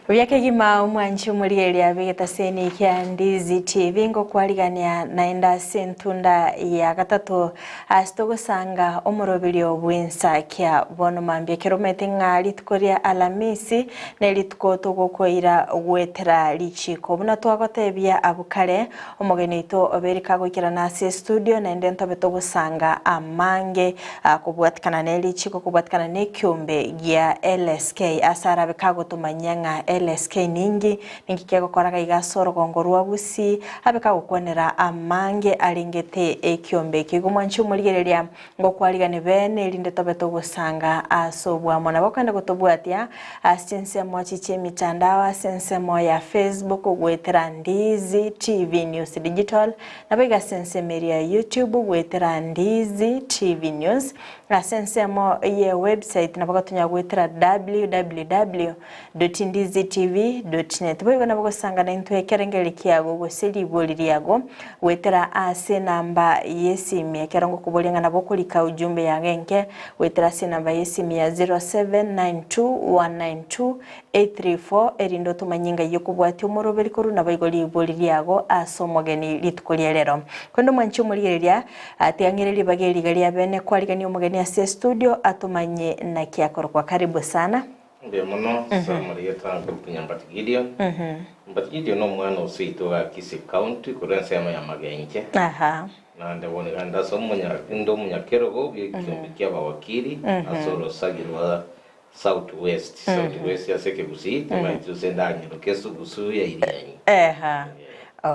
Buya kegima omwanchi omorigereria bw'egetaseni kia Ndizi TV ngokwarigania naende ase entunda ya gatato ase togosanga omoroberio bw'ensa kia bono mambia ekero omanyete ng'a rituko ria Alamisi ne rituko togokoira goetera richiko buna twagotebia abwo kare Omogeni oito obeire kagoikerana ase estudio naende ntobe togosanga amange kobwatikana ne richiko kobwatikana ne ekiombe gia LSK ase arabe kagotomanyia ng'a LSK ninki ninki kegokora gaiga ase orogongo rwa Gusii abe kagokwanera amange arengete ekiombe ekio. Igo mwanche omorigereria Ngokwarigani beene erinde tobe togosanga ase obwamo. Nabo okende gotobwatia ase chinsemo chi chi'emitandao ase ensemo ya Facebook goetera Ndizi TV News Digital, nabo iga ase ensemo eria ya YouTube goetera Ndizi TV News, ase ensemo ye website nabo gotonyara goetera www.ndizitv.net. Boigo nabo gosanga naintwe ekerengererio kiago gose ribori riago Goetera ase enamba y'esimi, ekero ngokoboria ng'a nabo okorika ujumbe yago enke, goetera ase enamba y'esimi ya 0792192834 erinde otomanye ng'ai okobwatia omoroberi korwa naboigo ribori riago ase omogeni rituko ria rero. Korende omwanchi omorigereria, tiga ng'ire ribaga eri iga ria bene kwarigania omogeni ase estudio atomanye naki akorokwa. Karibu sana. Mbuya mono ase amarieta Group Nyambati Gideon. Nyambati Gideon nomwana o seito iga Kisii County korwa ensemo ya Magenche. Naende bono iga inde ase omonya inde omonyakerogo bw'ekiombe kia abawakili ase orosagi rwa South West. South West ase ekegusii timanyeti gose ndanyeroke esugusu ya Irianyi.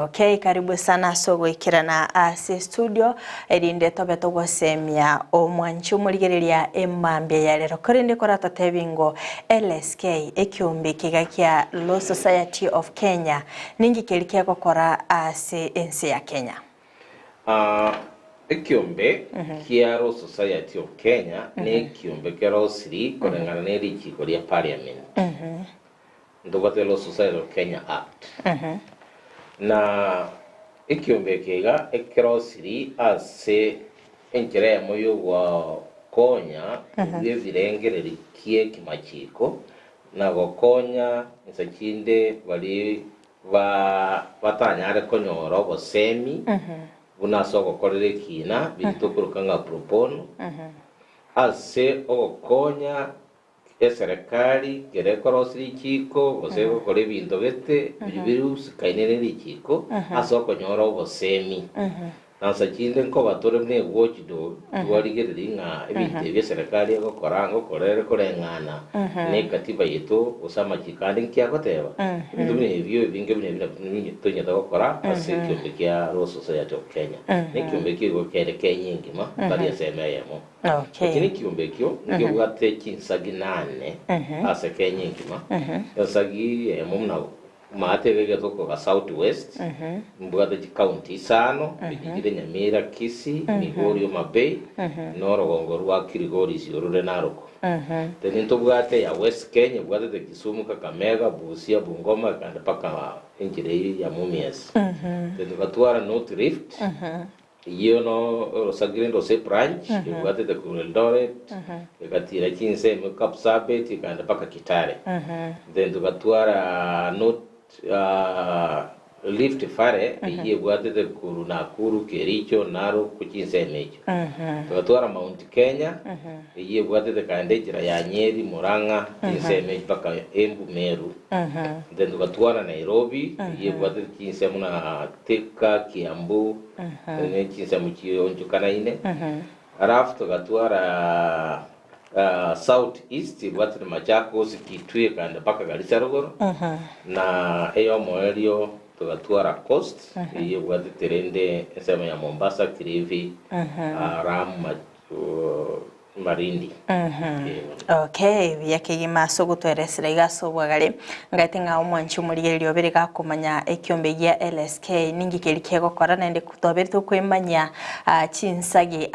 Okay, karibu sana ase ogoikerana ase studio erinde tobe togosemia omwanchi omorigereria emambia ya rero korende koratotebi ngo LSK ekiombe kiga kia Law Society of Kenya ninki keri kegokora ase ense ya Kenya? Ah, ekiombe kia Law Society of Kenya nekiombe kerosiri koreng'ana ne richiko ria Parliament. Ntobwate Law Society of Kenya Act. Na ekiombe eke iga ekerosiri ase enchera eyemo y'ogokonya korwa ebirengererio ki'ekemachiko na gokonya insa chinde baria ba batanyare konyora obosemi buna ase ogokorera ekina biria tokoroka ng'a pro bono, ase ogokonya Eserekari kera ekorosia richiiko, gose egokora ebinto gete, biria birusikaine ne richiiko, ase okonyora obosemi. Na nsa chinde nkoba tore buna egwatchdog, twarigereria ng'a ebinto ebi eserekari egokora ngokora ere koreng'ana ne ekatiba yaito gose amachiiko ande nki agoteba. Ebinto buna ebio ebinge buna ebio nabio tonyete gokora ase ekiombe kia Law Society of Kenya. Na ekiombe ekio igo kere Kenya engima, tari ensemo eyemo. Okay. Eki nekiombe ekio nkebwate chinsagi nane ase Kenya engima. Ensagi eyemo buna maate iga egetoka South West, mbwate chikaunti isano, echi chire Nyamira, Kisii, Migori, Homa Bay, na orogongo rwa Kilgoris orore Narok. Then ntobwate eya West Kenya ebwatete Kisumu, Kakamega, Busia, Bungoma ekagenda mpaka enchera eyio ya Mumias. Then togatwara North Rift, Eyio norosaki rende gose ebranch ebwatete korwa Eldoret, egatira chinsemo Kapsabet ekaenda mpaka Kitale. Then togatwara North Rift Valley eyio ebwatete korwa Nakuru, Kericho, Narok chinsemo echio. Togatwara Mount Kenya eyio ebwatete kaenda enchera ya Nyeri, Murang'a chinsemo echio mpaka Embu, Meru. Then togatwara Nairobi eyio ebwatete chinsemo na Thika, Kiambu, ne chinsemo chionchokanaine. Alafu togatwara South East ebwatete Machakos, Kitui ekaenda mpaka Garissa rogoro. Na eyomoerio togatwara Coast eyio ebwatete rende ensemo ya Mombasa, Kilifi, Lamu, Malindi. Okay, buya kegima ase ogotweresera iga ase obwagare. Ngaete ng'a omwanchi omorigereria obere gakomanya ekiombe gia LSK ninki keri kegokora naende twabere tokoemanyia chinsagi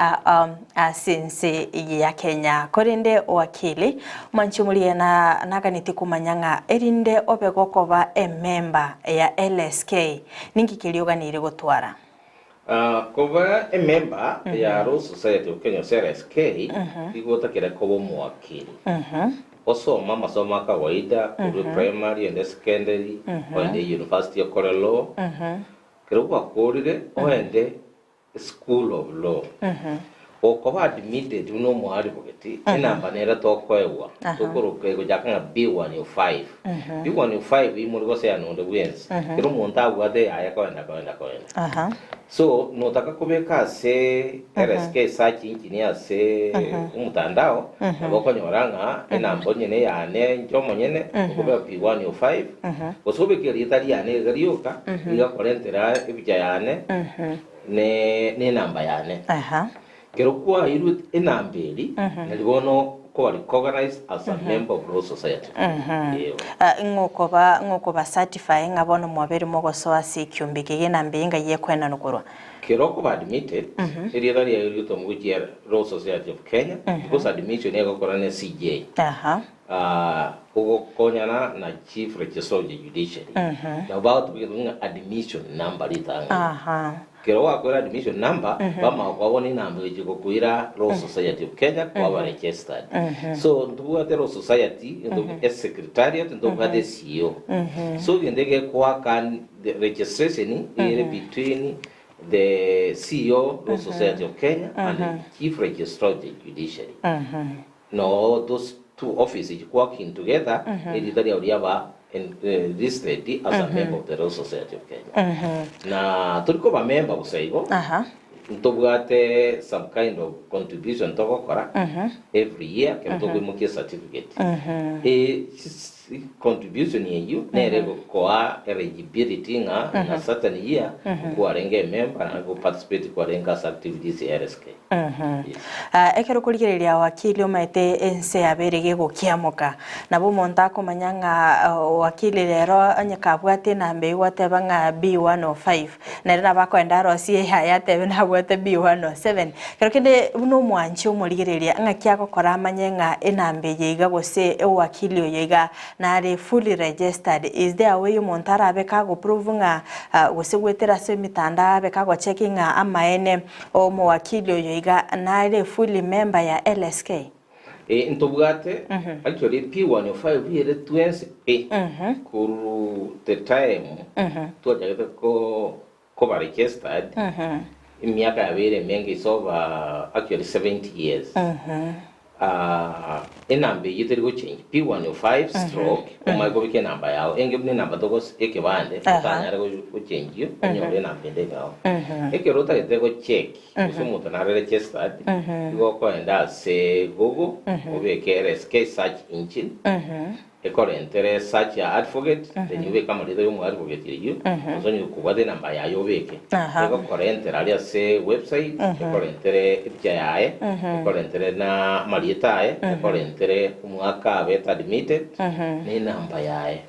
ase ense ya Kenya. Korende wakili, omwanchi omorigereria na naganetie komanya ng'a erinde obe gokoba emember ya LSK ninki keri oganeire gotwara? Koba emember ya Law Society of Kenya gose LSK, igo otakire koba omowakili. Osome amasomo a kawaida korwa eprimary oende secondary oende university okore law. Ekero gwakorire oende school of law. Gokoba admitted buna omoadvocate enamba nere tokoegwa tokoroka egochaka ng'a B105. B105 imori goseyana onde bwensi. Kera omonto abwate eyaye koenda koenda koenda. So notaka kobeka ase RSK search engine ase omotandao nabo okonyora ng'a enamba onye neyane inche omonyene okobeka P105 gose obeke erieta riane iga rioka iga korentera epicha yane ne nenamba yane. Kero kwairwe enamba eri nari bono okoba recognized as a member of Law Society. Eeh. Ng'okoba ng'okoba certify ng'a bono mwabeire mogosoa ase ekiombe eke gi'enamba eye ng'ai ekoenanwa korwa. Kero okoba admitted, erieta riaye rigotomwa gochia Law Society of Kenya, because admission egokora ne CJ. Ogokonyana na Chief Registrar of the Judiciary. Nabo bagotobekera ng'a admission number ritang'ani. Kero gwakoire admission number, bamanya kwabona enamba egochia gokoira Law Society of Kenya kwaba registered. So ntobwate Law Society, ntobwate esecretariat, ntobwate CEO. So egento egekoaka the registration ere between the CEO Law Society of Kenya and the Chief Registrar of the Judiciary. No those two offices working together, erita riao riaba listed as a member of the Law Society of Kenya. Na tori koba member bosa igo, ntobwate some kind of contribution togokora every year ekero tokoimokia certificate. Contribution eyio nere egokoa eligibility ng'a in a certain year nkwarenge emember naende go participate kwarenge ase activities ya LSK. Yes. Ekero okorigereria wakili omaete ense yabeire gegokiamoka, nabo omonto akomanya ng'a wakili rero onye kabwate enamba eyio gwateba ng'a B105, nere nabo akoenda arosie eyaye atebe nabwate B107. Kero kende buna omwanchi omorigereria ng'aki agokora amanye ng'a enamba eye iga gose ewakili oyo iga nare fully registered, is there a way omonto arabe kagoprove ng'a gose goetera ase emitandao abe kagocheki ng'a amaene Omowakili oyo iga nare fully member ya LSK? Ee ntobwate actually P105 ere twensi pi korwa the time twachagete ko koba registered emiaka yabeire emenge is over actually 70 years. Enamba eyio teri gochange, P105 stroke, omanye kobeka enamba yao, enge buna enamba togos ekebande, otanyare gochenjio, onyore enamba ende eng'ao. Ekero otagete gocheck gose omonto nare registered, igo okoenda ase Google, obeke RSK search engine, Ekorentere search ya advocate, then obeke amarieta ya omo advocate oyio, gose onye kobwate enamba yaye obeke. Egokorentera aria ase website, ekorentere epicha yaye, ekorentere na amarieta aye, ekorentere omwaka abete admitted, na enamba yaye.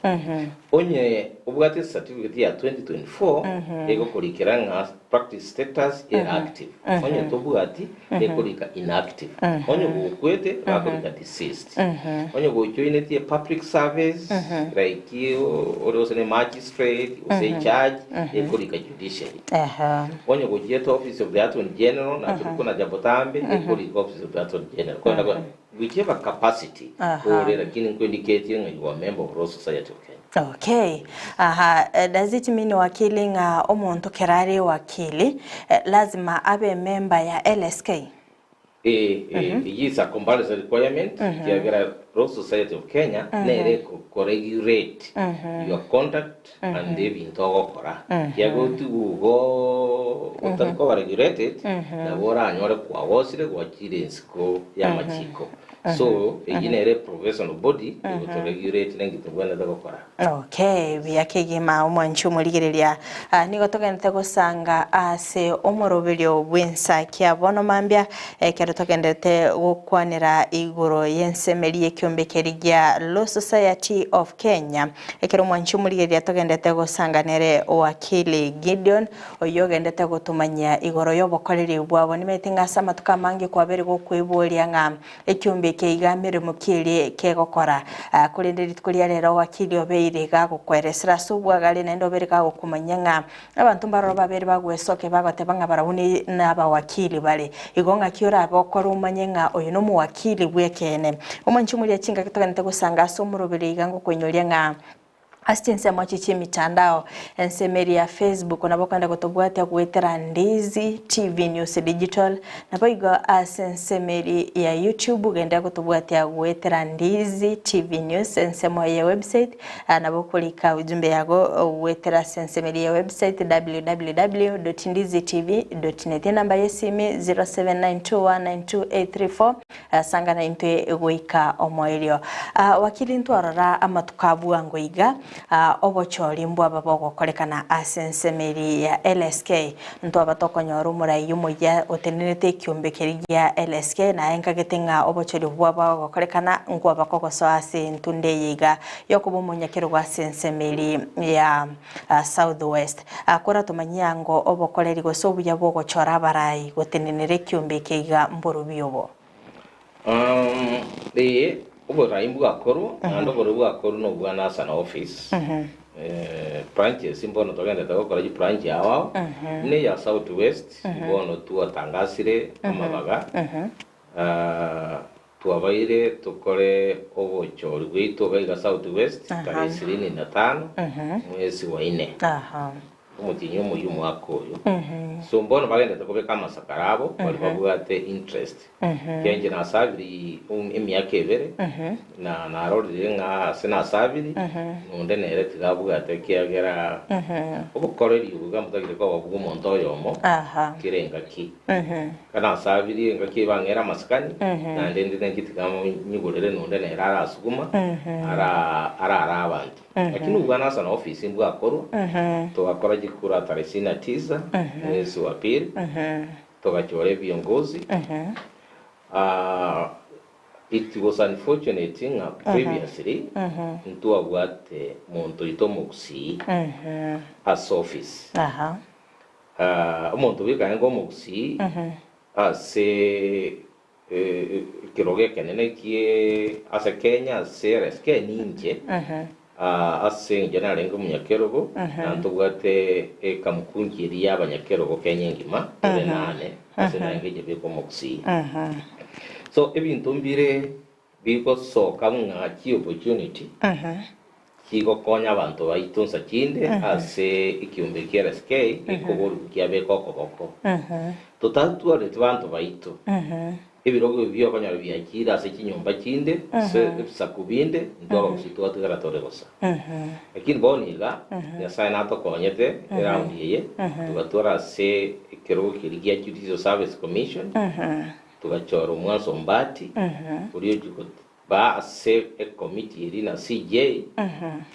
Onye obwate certificate ya 2024, egokorikera ng'a practice status ere active. Onye tobwati, ekorika inactive. Onye gokwete, bakorika deceased. Onye gojoinetie public service, like ore gose ne magistrate, gose judge, ekorika judiciary. Onye gochiete office of the attorney general, na turi konacha botambe, ekorika office of the attorney general. Kogenda kwa whichever capacity ore, lakini nkoindiketie ng'a you are member of Law Society of Kenya. Okay. Aha, does it mean wakili ng'a omonto kero are wakili, lazima abe member ya LSK? Ee, ee, eyio is a compulsory requirement, ekiagera Law Society of Kenya nere ekoregulate your conduct and ebinto ogokora. Ekiagera otigwe igo otari koba regulated, nabo oranyore kwagosire gwachire ensiko y'amachiko. So eyio nere professional body egotoregulate nenki tobwenerete gokora. Okay, buya kegima omwanchi omorigereria. Ah, nigo togenderete gosanga ase omoroberio bw'ensakia bono mambia ekero togenderete gokwanera igoro y'ensemeri y'ekiombe keria gia Law Society of Kenya. Ekero omwanchi omorigereria togenderete gosanga nere Wakili Gideon oyio ogenderete gotomanyia igoro y'obokoreri bwabo. Nimanyete ng'a ase amatuko amange kwabeire gokweboria ng'a ekiombe. eke iga meremo ki eria kegokora. Korende rituko ria rero wakili obeire gagokweresera ase obwagare naende obeire gagokomanyia ng'a abanto mbaroro babere bagwesokia bagoteba ng'a barabwo nabawakili bare. Igo ng'aki orabe okore omanye ng'a oyo nomowakili bw'ekeene. Omwanchi omoria chingaki togenete gosanga ase omoroberi iga ngokoinyoria ng'a Ase chinsemo echi chi'emitandao, ensemo eria ya Facebook nabo okogenda gotobwatia goetera Ndizi TV News Digital, naboigo ase ensemo eria ya YouTube genda gotobwatia goetera Ndizi TV News, ensemo ya website nabo okorika ujumbe yago goetera ase ensemo eria ya website www.ndizitv.net. Enamba y'esimi 0792192834 Sanga naintwe goika omoerio. Wakili ntwarora amatuko a bwango iga, obochori mbwaba bogokorekana ase ensemo eria ya LSK. Ntwaba tokonyora omorai omoyia otenenerete ekiombe keria gia LSK naye nkagete ng'a obochori obwo bwaba bogokorekana nkwaba kogosoa ase entunda eye iga yokoba omonyakerogo ase ensemo eria ya South West. Koratomanyie ango obokoreri gose obuya bw'ogochora abarai gotenenera ekiombe eke iga mborobi obo. Ee, oborai mbwakorwa, naende oborai bwakorwa nobwa Nasana office. Branches mbono togenderete gokora chibranch ao ao, buna eya South West mbono twatangasire amabaga. Twabaire tokore obochori bwaito iga iga South West tarehe ishirini na tano mwezi wa ine, omotienyi omoyio omwaka oyo. So mbono bagenderete kobeka amasakara abo baria babwate interest. Ekiagera inche nasabiri emiaka ebere na narorire ng'a ase nasabiri nonde nere tiga abwate ekiagera obokoreri obo iga mbotagete koba bwa omonto oyomo kera engaki. Ekero nasabirie engaki ebang'ere amasikani, naende inde nenche tiga nyigorere nonde nere arasuguma, ara arare abanto. Lakini obwo nasa na ofisi mbwakorwa, togakora chikura tarehe ishirini na tisa mwezi wa pili, togachora ebiongozi, it was unfortunate ng'a previously ntwabwate monto oito omogusii ase office. Omonto bw'ekerengo omogusii ase ekerogo ekenene kie ase Kenya ase RSK ninche ase engencho narenge omonyakerogo na ntobwate ekamukunji eria y'abanyakerogo Kenya engima tore nane ase narenge inche bweka omogusii. So ebinto mbire bigosoka ng'a chiopportunity chigokonya abanto baito nsa chinde ase ekiombe kia RSK gekoborigwa kiabeka okoboko. Totatwareti banto baito ebirogo ebi biokonyora biachire ase chinyomba chinde ase ebisaku binde intwe abagusii twatigara tore bosa. Lakini bono iga Nyasae natokonyete eround eye togatwara ase ekerogo keria gia Judicial Service Commission Togachora omwanso ombati oria ochia koba ase ekomiti eria na CJ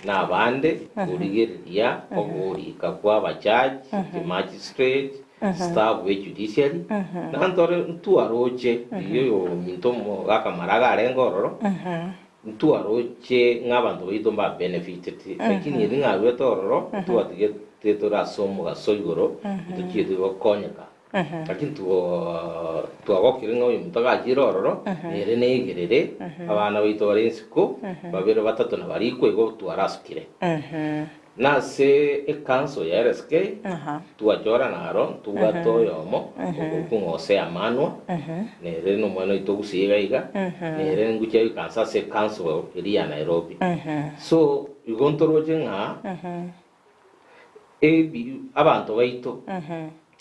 na abande korigereria ogorika kwa abajaji, chimagistrate, staff be judiciary, na ntore ntwaroche riria oyominto omogaka Maraga arenge ororo, ntwaroche ng'a abanto baito mba benefiteti, lakini eri ng'a aruete ororo ntwatigete tore ase omogaso igoro ntochieti gokonyeka. Lakini twagokire ng'a oyominto agachire ororo, nere negerere abana baito bare isiko, babere batato na barikwe igo twarasukire. Na ase ecouncil ya LSK twachora naro ntobwate oyomo okorokwa ng'a Hosea Manwa, nere nomwana oito gusii iga iga, nere ngochia goikaransa ase ecouncil eria ya Nairobi. So igo ntoroche ng'a Ebi abanto baito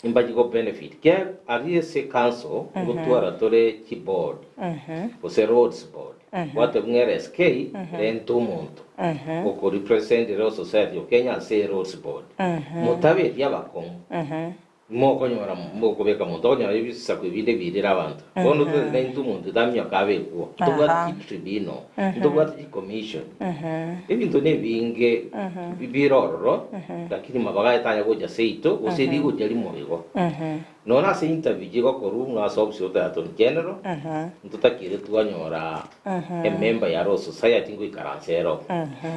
mbachi go benefit ke aria ase council ngotwara tore chi board gose roads board gwateba ng'a LSK renta omonto oko represent Law Society of Kenya ase roads board motabetie abakong'u Mokonyora mokobeka monto okonyora ebisaku ebinde biirire abanto. Bono totari naintwe omonto otamioka abekwo. Ntobwate chitribunal, ntobwate chicommission. Ebinto nebinge bire ororo, lakini mabaga aye tanya gocha seito, gose rigocha rimo igo. Nonya ase interview chigokorwa buna ase office ya Attorney General, ntotakeire twanyora emember ya Law Society ngoikaransa ero.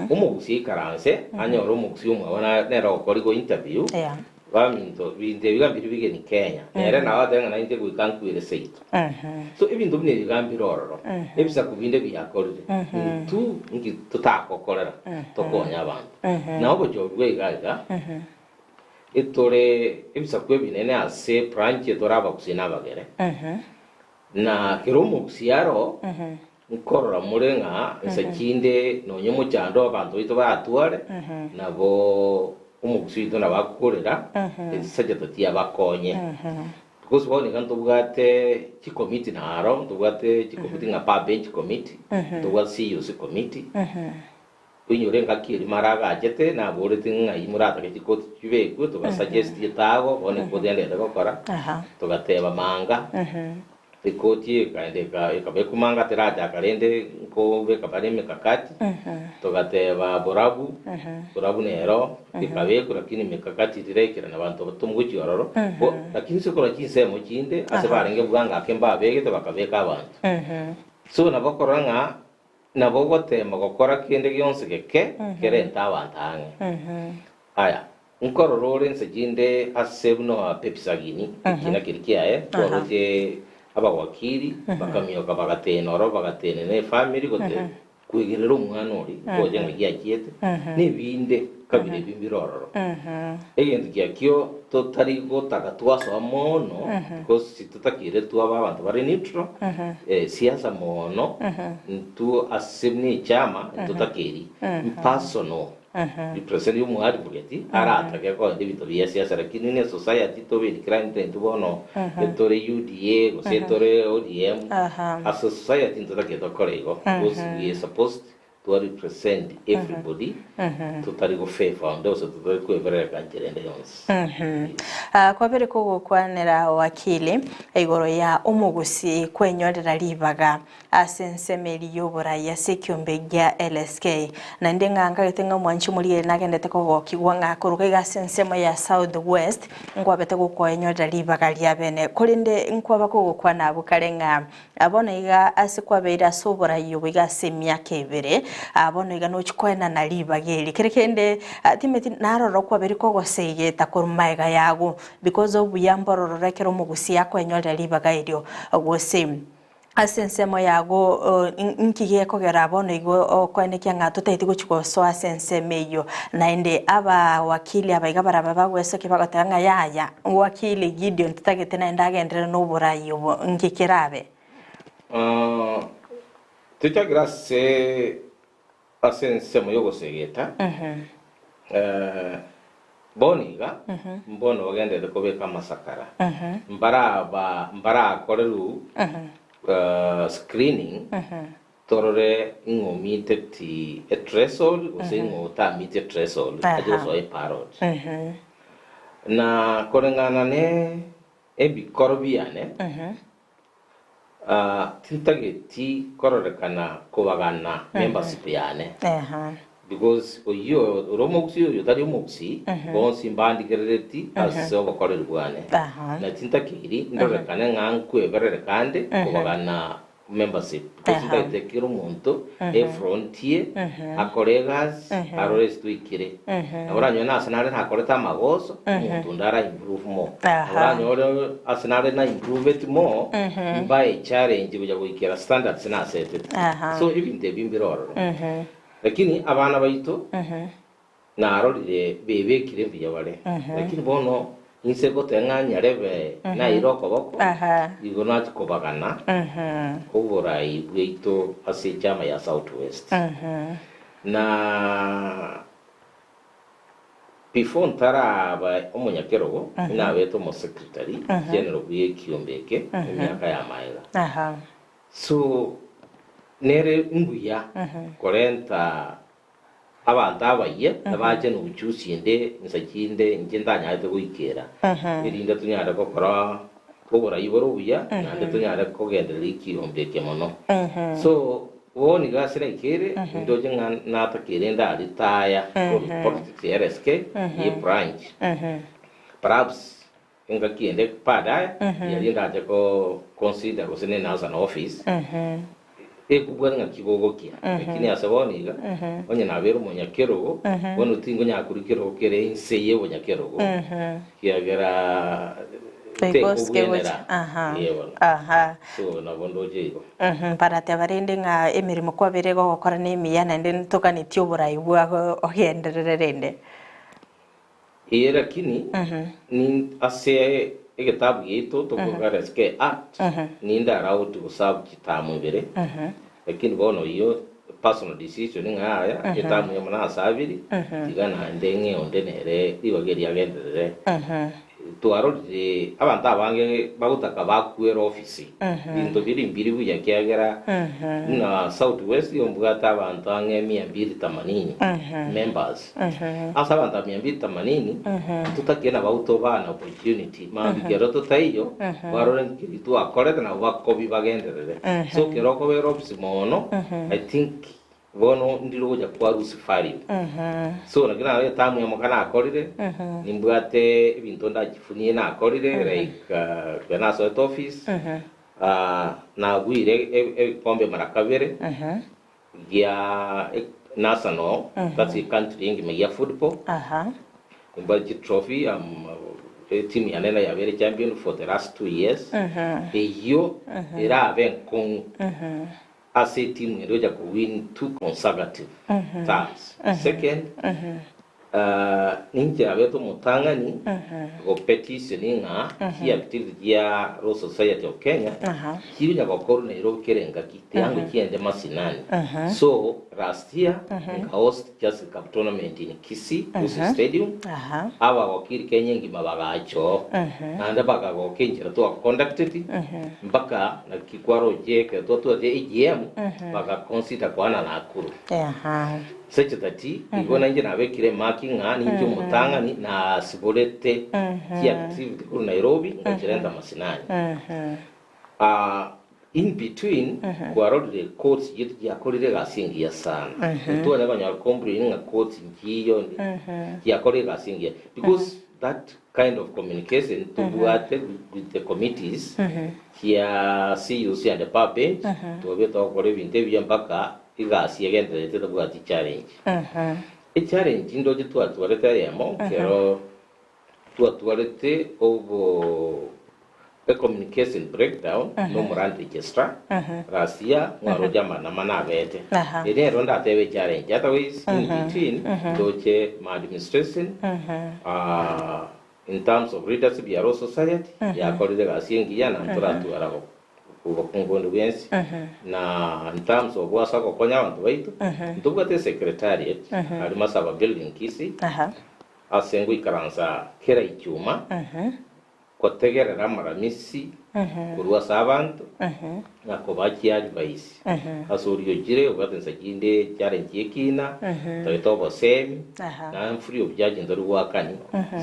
Omogusii aikaranse, anyore omogusii omwabo nere ogokorigwa interview. Baminto, binto ebi iga mbiri bigeni Kenya, nere nabo atebe ng'a nainche goika nkwire seito. So ebinto buna ebi iga mbire ororo, ebisaku binde biakorire, intwe nki totagokorera tokonye abanto. Na obochori bwa iga iga, etore ebisaku ebinene ase branch etore abagusii na abagere, na kera omogusii aro, nkorora more ng'a inse chinde nonye omochando abanto baito baratware, nabo omogusii oito nabo akorera, echisacha tiabakonye. Because bono iga ntobwate chikomiti naro, ntobwate chikomiti ng'a bar bench committee, ntobwate CUC committee, Oinyore engaki eria mara agachete, naborete ng'ai moratake chikoti chibekwe, togasuggest etago, bono ekoti endete gokora, togateba manga, ekoti ekaenda eka ekabekwa manga terachaka rende nkobeka bare emekakati, togateba borabu, borabu nero ekabekwa lakini emekakati tiraikerana abanto tomogochia ororo, bo lakini ase korwa chinsemo chinde ase barenge bwango ake mbabegete bakabeka abanto. So nabo okorora ng'a Nabo ogoteema gokora kende gionsi geke kerente abanto ang'e. Aya, nkorora ore inse chinde ase buna Bebisagini, ekina keria kiaye, kwaroche abawakili bakamioka bagateena oro bagatenena efamiri gote kwegerera omwana oria nkoche ng'aki achiete, nebinde kabira ebi mbire ororo. Egento kiakio totari gotaka twasoa mono because titotakeire twaba abanto bare neutral, siasa mono intwe ase buna echama ntotakeiri personal represent ya omo advocate aratake kogenda ebinto bia siasa lakini ne society tobe inclined intwe bono etore UDA gose etore ODM as a society ntotakeire tokore igo because we are supposed To represent everybody totari go favor onde gose totari kweberereka nchera ende yonsi. Yes. Kwabere kogokwanera wakili igoro ya omogusi kwenyorera ribaga ase ensemo eria y'oborai ase ekiombe gia LSK. Naende ng'a nkagete ng'a omwanchi omorigereria nagendete kogokigwa ng'a koruga iga ase ensemo ya South West nkwabete gokoenyorera ribaga ria bene. Korende nkwaba kogokwana abwo kare ng'a Bono iga ase kwabeire ase oborai obo iga ase emiaka ebere, bono iga nochia koenana ribaga eri. Kere kende Timothy naroro kwabeire kogosegeta korwa magega yago because obuya mborororo ekero omogusia akoenyorera ribaga erio gose ase ensemo yago nki gekogera bono igo okoenekia ng'a totaeti gochia gosoa ase ensemo eyio. Naende abawakili aba iga baraba bagwesokia bagoteba ng'a yaya. Wakili Gideon totagete naende agenderere noborai obo, nki kerabe? Tochakere ase ase ensemo y'ogosegeta, bono iga mbono bagenderete kobeka amasakara, mbaraba mbarakorerwe screening Torore ing'o omiteti ethreshold gose ing'o otamiti ethreshold ache gosoa eparod. Na koreng'ana ne ebikoro biane, tintageti kororekana kobagana membership yane because oyio ore omogusii oyo otari omogusii bonsi mbandigerereti ase obokoreri bwane. Na tintakeiri ndorekane ng'a nkweberereka ande kobagana membership because ntagete kera omonto e frontier akore egasi arore ase twaikire. Nabo oranyore na ase nare nakorete amagoso omonto onde ara improve more. Nabo oranyore ase nare na improveti more mbae challenge gocha goikera standards nasetete. So ebinto ebi mbire ororo. Lakini abana baito Narorire bebekire mbuya bare, lakini bono inse goteba ng'a nyarebe naire okoboko, igo nachia kobagana oborai bwaito ase echama ya South West. Na before ntaraba omonyakerogo, inabete omosecretary general bw'ekiombe eke emiaka ya maega. So nere mbuya korenta Abanto abayia nabache nobuchusi ende insa chinde inche ntanyarete goikera, erinde tonyare gokora oborai bore obuya, naende tonyare kogendereria ekiombe eke mono. So bono iga ase naikeire, ndoche ng'a natakeire ndaritaya korwa politics ya LSK ye branch, perhaps engaki ende baadaye, riaria ndache ko consider gose ne as an office. Ekobwate ng'aki gogokia, lakini ase bono iga, onye nabeire omonyakerogo, bono tinkonyara koria kerogo kere inse y'obonyakerogo, ekiagera tekobwenera. Ee bono. So nabo ndoche igo. Barateba rende ng'a emeremo kwabeire gogokora nemiya naende ntoganetie oborai bwao ogenderere rende. Ee, lakini nin ase egetabu giaito tokogara SK Act, ninde allowed to serve chitamu ibere, lakini bono oyio personal decision ng'a yaya etamu eyemo nasabiri, tiga naende ng'e onde nere ribaga erio agenderere. Twarorire abanto abange bagotaka bakwere ofisi, binto biria mbiri buya ekiagera buna South West ombwate abanto ang'e mia mbili themanini members. Ase abanto aba mia mbili themanini ntotakeire nabao tobane opportunity mambia kero totaiyo barore nkeri twakorete nabo bakobi bagenderere. So kero okobera ofisi mono I think Bono ndire gocha kwa Lusifario. So naki naye etamu ya moka nakorire, nimbwate ebinto ndachifunie nakorire like ekero nasoete office, nagwire ebikombe mara kabere gia national, that's country engima gia football, nimbwate chitrophy, etimu yane nayabeire champion for the last 2 years, eyio erabe enkong'u. Ase etimu ere ocha ko win two consecutive terms. Second, ninche nabete omotang'ani go petition ng'a chi activity chia Law Society of Kenya chigocha gokorwa Nairobi kera engaki tiango chiende mashinani. So last year nka host Justice Cup tournament in Kisii, Gusii Stadium, abagokiri Kenya engima bagacha oo, naende bakagoka enchera twa conducted mpaka naki kwaroche ekero twatwarire AGM baka consider koana Nakuru. Such that igo nainche nabekire emark ng'a ninche omotang'ani nasiborete chiactivity korwa Nairobi ngachirenta masinani. In between kwarorire courts chiaito chiakorire egasi engiya sana. Ntitwanya konyora complain ng'a courts nchiyo chiakorire egasi engiya because that kind of communication tobwate with the committees chia CUC and the bar bench twabire togokora ebinto ebiya mpaka egasi egendererete etabwati challenge. Echallenge ndoche twatwarete eyemo ekero twatwarete obo A communication breakdown nomorandi registrar last year mwaroche amanama nabete eri nero ndatebe challenge otherwise in between ndoche my administration in terms of leadership ya Law Society yakorire egasi engiya na ntoratwara obokungu bonde bwensi na in terms of ase ogokonya abanto baito ntobwate secretariat aria Masaba building Kisii ase ngoikaransa kera ichuma Gotegerera amaramisi korwa ase abanto, na kobaa chiadvice ase oria ochire obwate nsa chinde challenge chi'ekina, toete obosemi, na free of charge ntori goakani,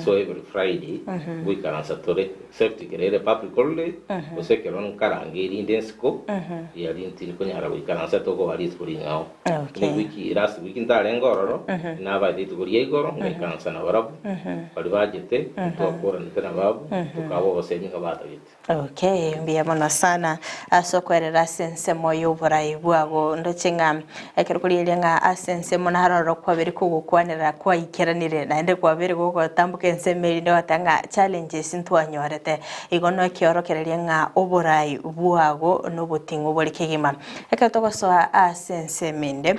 so every Friday ngoikaransa tore except ekero ere public holiday gose ekero nkarange erinde ensiko riaria ntiri konyara goikaransa tokoba rituko ring'ao. Okay. Buna ewiki last week ntarenge ororo, nabaete rituko ria igoro ngaikaransa nabarabwo, baria bachete, ntwakoranete nabarabwo, tokaba obosemi ng'a batagete. Okay, mbuya mono sana ase okwerera ase ensemo y'oborai bwago. Ndoche ng'a ekero korigereria ng'a ase ensemo naroro kwabere kogokwanera kwaikeranire naende kwabere gogotamboka ensemo erinde ogoteba ng'a challenges ntwanyorete. Igo nokeorokereria ng'a oborai bwago noboting'u bore kegima. Ekero togosoa ase ensemo ende,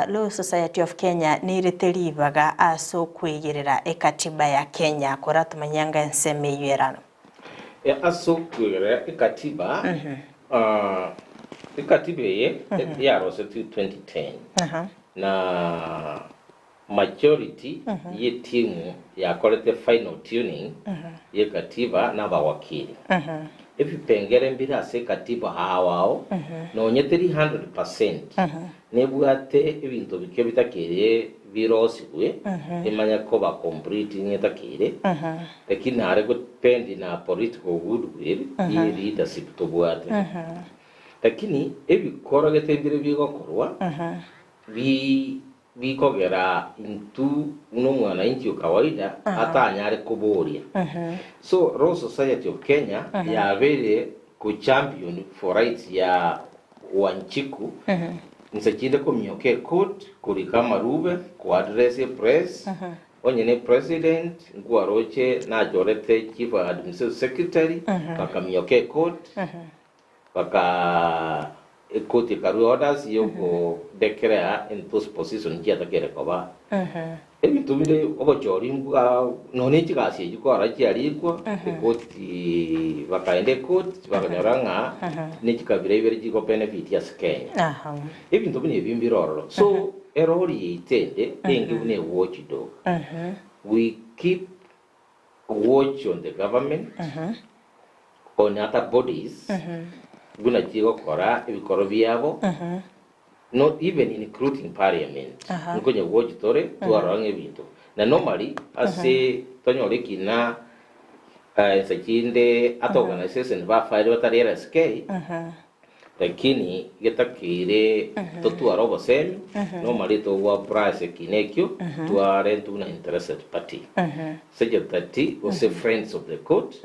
Law Society of Kenya neirete ribaga ase okweigerera ekatiba ya Kenya koratomanye anga ensemo eyio erano. Ase okweigerera ekatiba, ekatiba eye yarosetigwe 2010 na majority y'etimu yakorete final tuning y'ekatiba nabawakili. Ebipengere mbire ase ekatiba ao ao nonye teri 100% nebwate ebinto bike bitakeire birosigwe emanye koba complete ng'a etakeire lakini nare godepend na political goodwill ye leadership tobwate. Lakini ebikorogete mbire bigokorwa bi Bikogera intwe buna omwananchi o kawaida atanyare koboria. So Law Society of Kenya yabeire ko champion for rights ya Wanjiku, inse chinde komioka ecourt, korika amarube, koaddress epress, onye ne president, nkwaroche nachorete chief administrative secretary, bakamioka ecourt, baka ecourt ekarua orders yoko declare in those position chiatakere koba. Ebinto bire obochori mbwa nonya ne chigasi echi kora chiarikwa, ekoti bakaenda ekoti bakanyora ng'a ne chikabira ibere chigo benefit ase Kenya. Ebinto buna ebi mbire ororo. So erori yaito ende enge buna e watch dog. We keep watch on the government, on other bodies buna chigokora ebikoro biabo. Not even including parliament. Nkonya gochi tore twarora ng'a ebinto. Na normally ase tonyore ekina ense chinde ata organization bafaire batari LSK lakini getakeire totware obosemi normally togwa apply ase ekina ekio twarentwe buna interested party. Secretary gose friends of the court.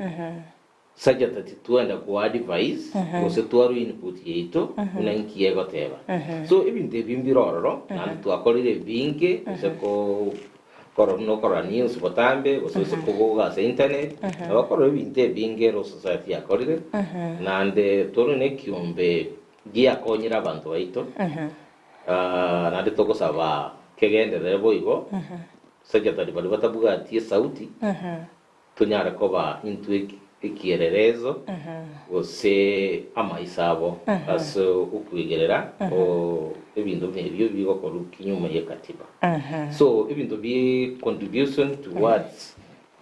Sajata titwenda koa advice gose twarue input yaito buna inki egoteba. So ebinto ebi mbire ororo naende twakorire ebinge gose ko korora buna okorora news botambe gose ase kogoga ase internet nabo okorora ebinto ebinge ero society yakorire naende tore na ekiombe giakonyire abanto baito naende togosaba kegenderere boigo secretary baria batabwati esauti Tonyare koba intwe ekiererezo gose amaiso abo ase okwegerera ebinto buna ebio bigokorwa kinyume ye katiba. So ebinto bie contribution towards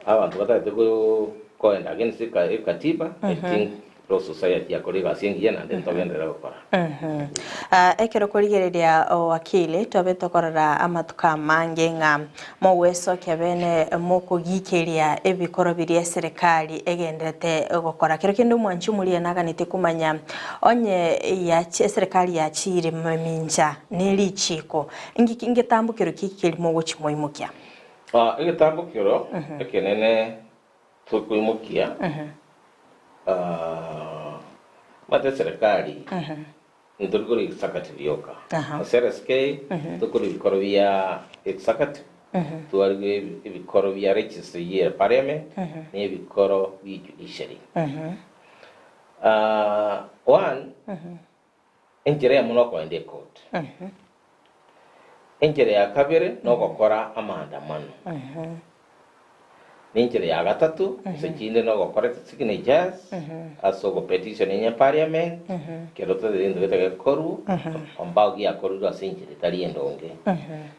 abanto batagete koenda against ekatiba, I think Law Society yakora egasi engiya naende ntogenderere gokora. Ekero korigereria owakili tobe tokorora amatuko amange ng'a mogwesokia bene mokogikeria ebikoro biria eserekari egenderete gokora. Kero kende omwanchi omoria naganete komanya onye eserekari yachiire mamincha ne richiko ngiki ngetambokero ki keri mogochi moimokia? Egetambokero ekenene Tokoimokia omanyete eserekari ntori kori executive yoka. Ase LSK tokori ebikoro bia executive, twarigia ebikoro bia legislature ye parliament na ebikoro bia judiciary. One, enchera eyemo nokoenda ecourt, enchera ya kabere nogokora amaandamano, na enchera ya gatato gose chinde nogokora signatures ase ogopetition enye parliament kero totagete gento gete gekorwe ambao giakorirwe ase enchera etari endonge.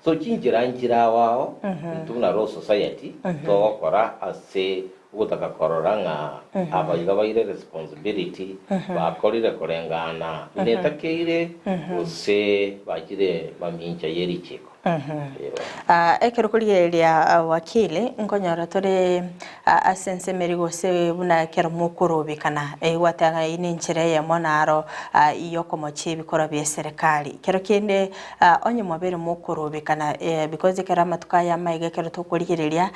So chinchera nchire ao ao intwe buna Law Society togokora ase Ogotaka korora ng'a aba iga baire responsibility bakorire koreng'ana buna etakeire gose bachire mamincha ye richiko. Eeh. Ekero korigereria wakili nkonyora tore ase ensemeri gose buna ekero mokorobekana egwate ng'a eyio nenchera eyemo naro yokomochia ebikorwa bia eserekari. Kero kende onye mwabeire mokorobekana because ekero amatuko aya amaiga ekero tokorigereria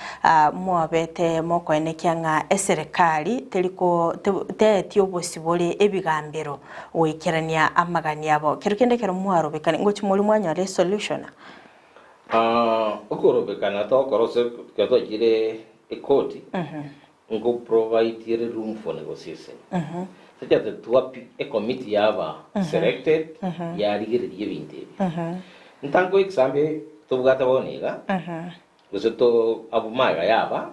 Mwabete mokoenekia ng'a eserekari teri ko teeti obosibore ebigambero goikerania amagani abo. Kero kende ekero mwarobekani ngochia moria mwanyora esolution? Okorobekana togokora ase ekero twachire ekoti nko provide ere room for negotiation. Such that twapi ecommittee yaba selected yarigereria ebinto ebi. Ntango example tobwate bono iga. Gose to abwo magega yaba,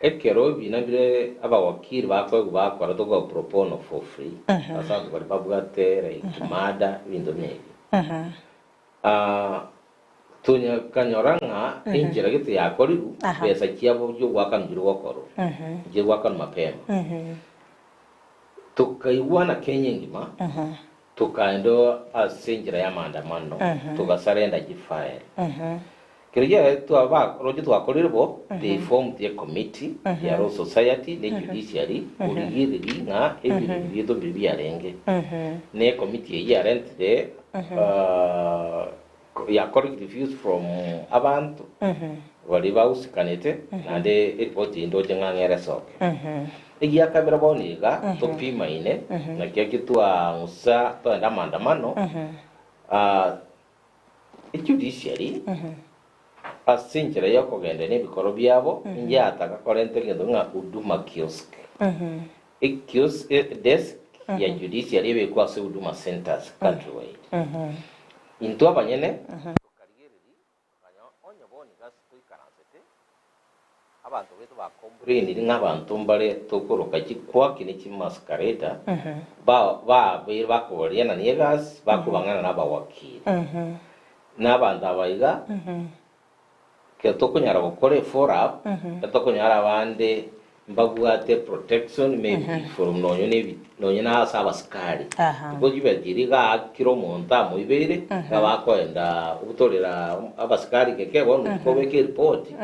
ekero ebina bire abawakili bakoegwa bakora tokoba pro bono for free, ase abanto baria babwate like murder ebinto buna ebio. Tonyakanyora ng'a enchera gete yakorirwe, besa chiabo chiogoakanwa chiri gokorwa, nchiri goakanwa mapema. Tokaigwana Kenya engima, Tokaenda ase enchera y'amaandamano, togasarenda chifile. Kero gia twaba roche twakorire bo, they formed a committee ya Law Society ne Judiciary korigereria ng'a ebinto biaito mbiria biarenge. Ne ecommittee eyio yarentire yakorire reviews from abanto baria bahusikanete naende eripoti eye ndoche ng'a ng'ere esoke. Egiakabere bono iga topimaine, naki ekio twang'usa togenda amaandamano, ejudiciary ase enchera y'okogenda nebikoro biabo yataka korenta egento ng'a huduma kiosk. Ekiosk, desk ya judiciary ebekwe ase huduma centres countrywide. Intwe abanyene tokarigereria tokanya onye bono iga ase toikaransete, abanto baito ba complainire ng'a abanto mbare tokoroka chikwaki ne chimasquerader ba babeire bakobarianania egasi bakobang'ana na abawakili. Na abanto aba iga Ekero tokonyara gokora efollow up, ekero tokonyora abande mbabwate protection maybe from nonye na ebi nonye na ase abasikari. Because chibesa chiria iga kera omonto amoibeire, iga bakoenda obutorera abasikari geke bono kobeka eripoti,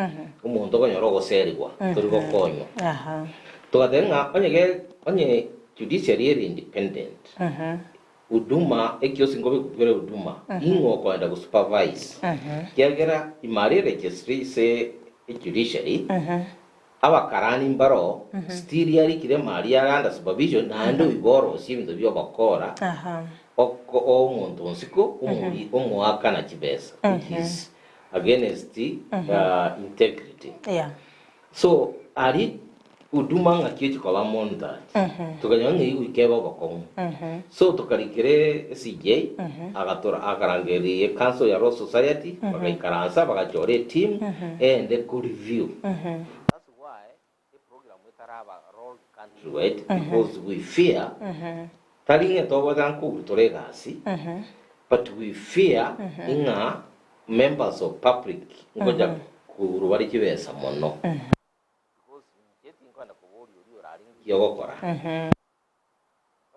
omonto okonyora ogoserigwa, tori gokonywa. Togateba ng'a onye ge onye judiciary ere independent, Huduma, ekiosi nkobe kore huduma, ing'o okoenda go supervise? Ekiagera imari registry ase ejudiciary, abakarani mbaro still yarikire emari yare under supervision naende oigo orosie ebinto bia obokora oko omonto onsiko omori omoakana chibesa which is against integrity. So aria huduma ng'aki ochia koba monitored, tokanyora ng'a egoika ebe obokong'u. So tokarikera CJ, agatora akarangeria ecouncil ya Law Society, bagaikaransa bagachora eteam eyende ko review. That's why eprogram etaraba rolled countrywide because we fear, tari ng'a tobwate nkorutora egasi, but we fear ng'a Members of public ngocha kourwa bare chibesa mono. Because inche tinkwenda koboria oria orare nki ogokora.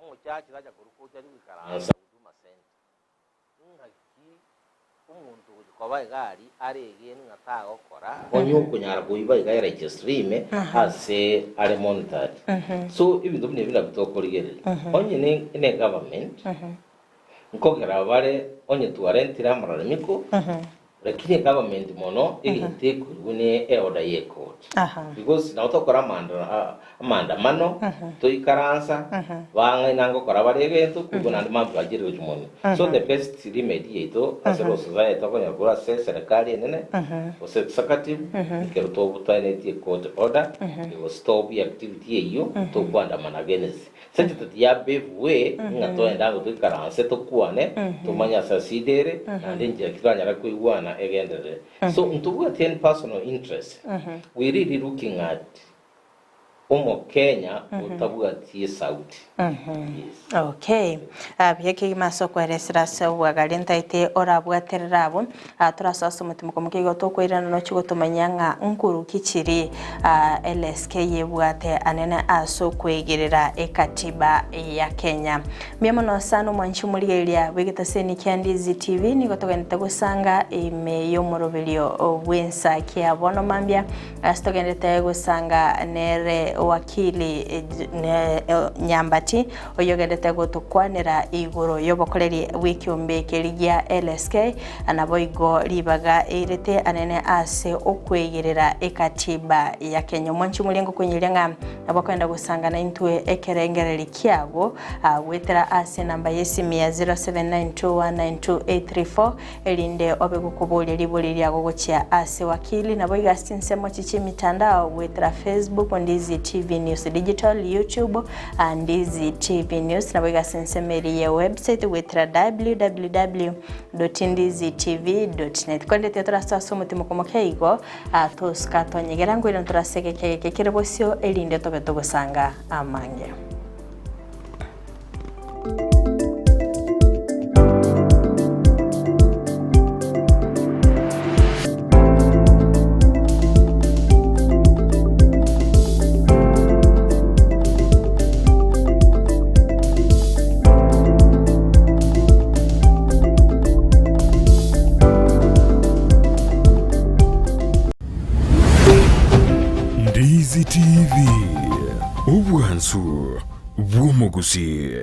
Omochache tacha korwa gocha aria goikaransa Huduma Centre. Ng'aki omonto ogocha koba iga aria are egene ng'a tagokora onye okonyara koiba iga eregistry ime ase are monitored. So ebinto buna ebi nabio tokorigereria. Onye ne egovernment Nkogera bare onye twarentire amaralamiko, lakini egovernment mono egento ekorigwa ne eorder ye court. Because nabo tokora amaandamano, toikaransa, bang'aina ngokora bare egento, koigwa naende mambia bachire gochia monwe. So the best remedy yaito ase Law Society tokonyora korwa ase eserekari enene, gose executive, ekero tobutanetie ecourt order, ego stop activity eyio, tokoandamana against. Ase ya pave way ng'a toende ango toikaranse tokwane tomanye ase aside ere naende enchera ki twanyara koigwana egenderere. So ntobwati any personal interest, we really looking at omokenya otabwati esauti. Yes. Okay. Ah, buya kegima ase okweresera ase obwagare ntaete orabwaterere abwo. Ah, torasoa ase omotimoko moke igo tokoirana nochie gotomanyia ng'a nkuru ki chiri ah, LSK yebwate anene ase okwegerera ekatiba ya Kenya. Mbuya mono sana omwanchi omorigereria bw'egetaseni kia Ndizi TV nigo togenderete gosanga ime y'omoroberio bw'ensa kia bono mambia ase togenderete gosanga nere wakili Nyambati oyogenderete gotokwanera igoro y'obokoreri bw'ekiombe keria gia LSK naboigo ribaga eirete anene ase okwegerera ekatiba ya Kenya. Omwanchi omoria ngokonyeria ng'a nabo okogenda gosanga naintwe ekerengereri kiago goetera ase enamba y'esimi ya 0792192834 erinde obe gokoboria ribori riago gochia ase wakili. Naboigo ase chinsemo chi chi'emitandao goetera Facebook, Ndizi TV News Digital, YouTube, Ndizi TV News, naboigo ase ensemo eria ye website goetera www.ndizitv.net. Korende tiga torasoe ase omotimoko moke igo, tosuka tonyegera nkoirana torase egeka egeke kere bosio erinde tobe togosanga amange. Ndizi TV, obwansu bw'omogusii.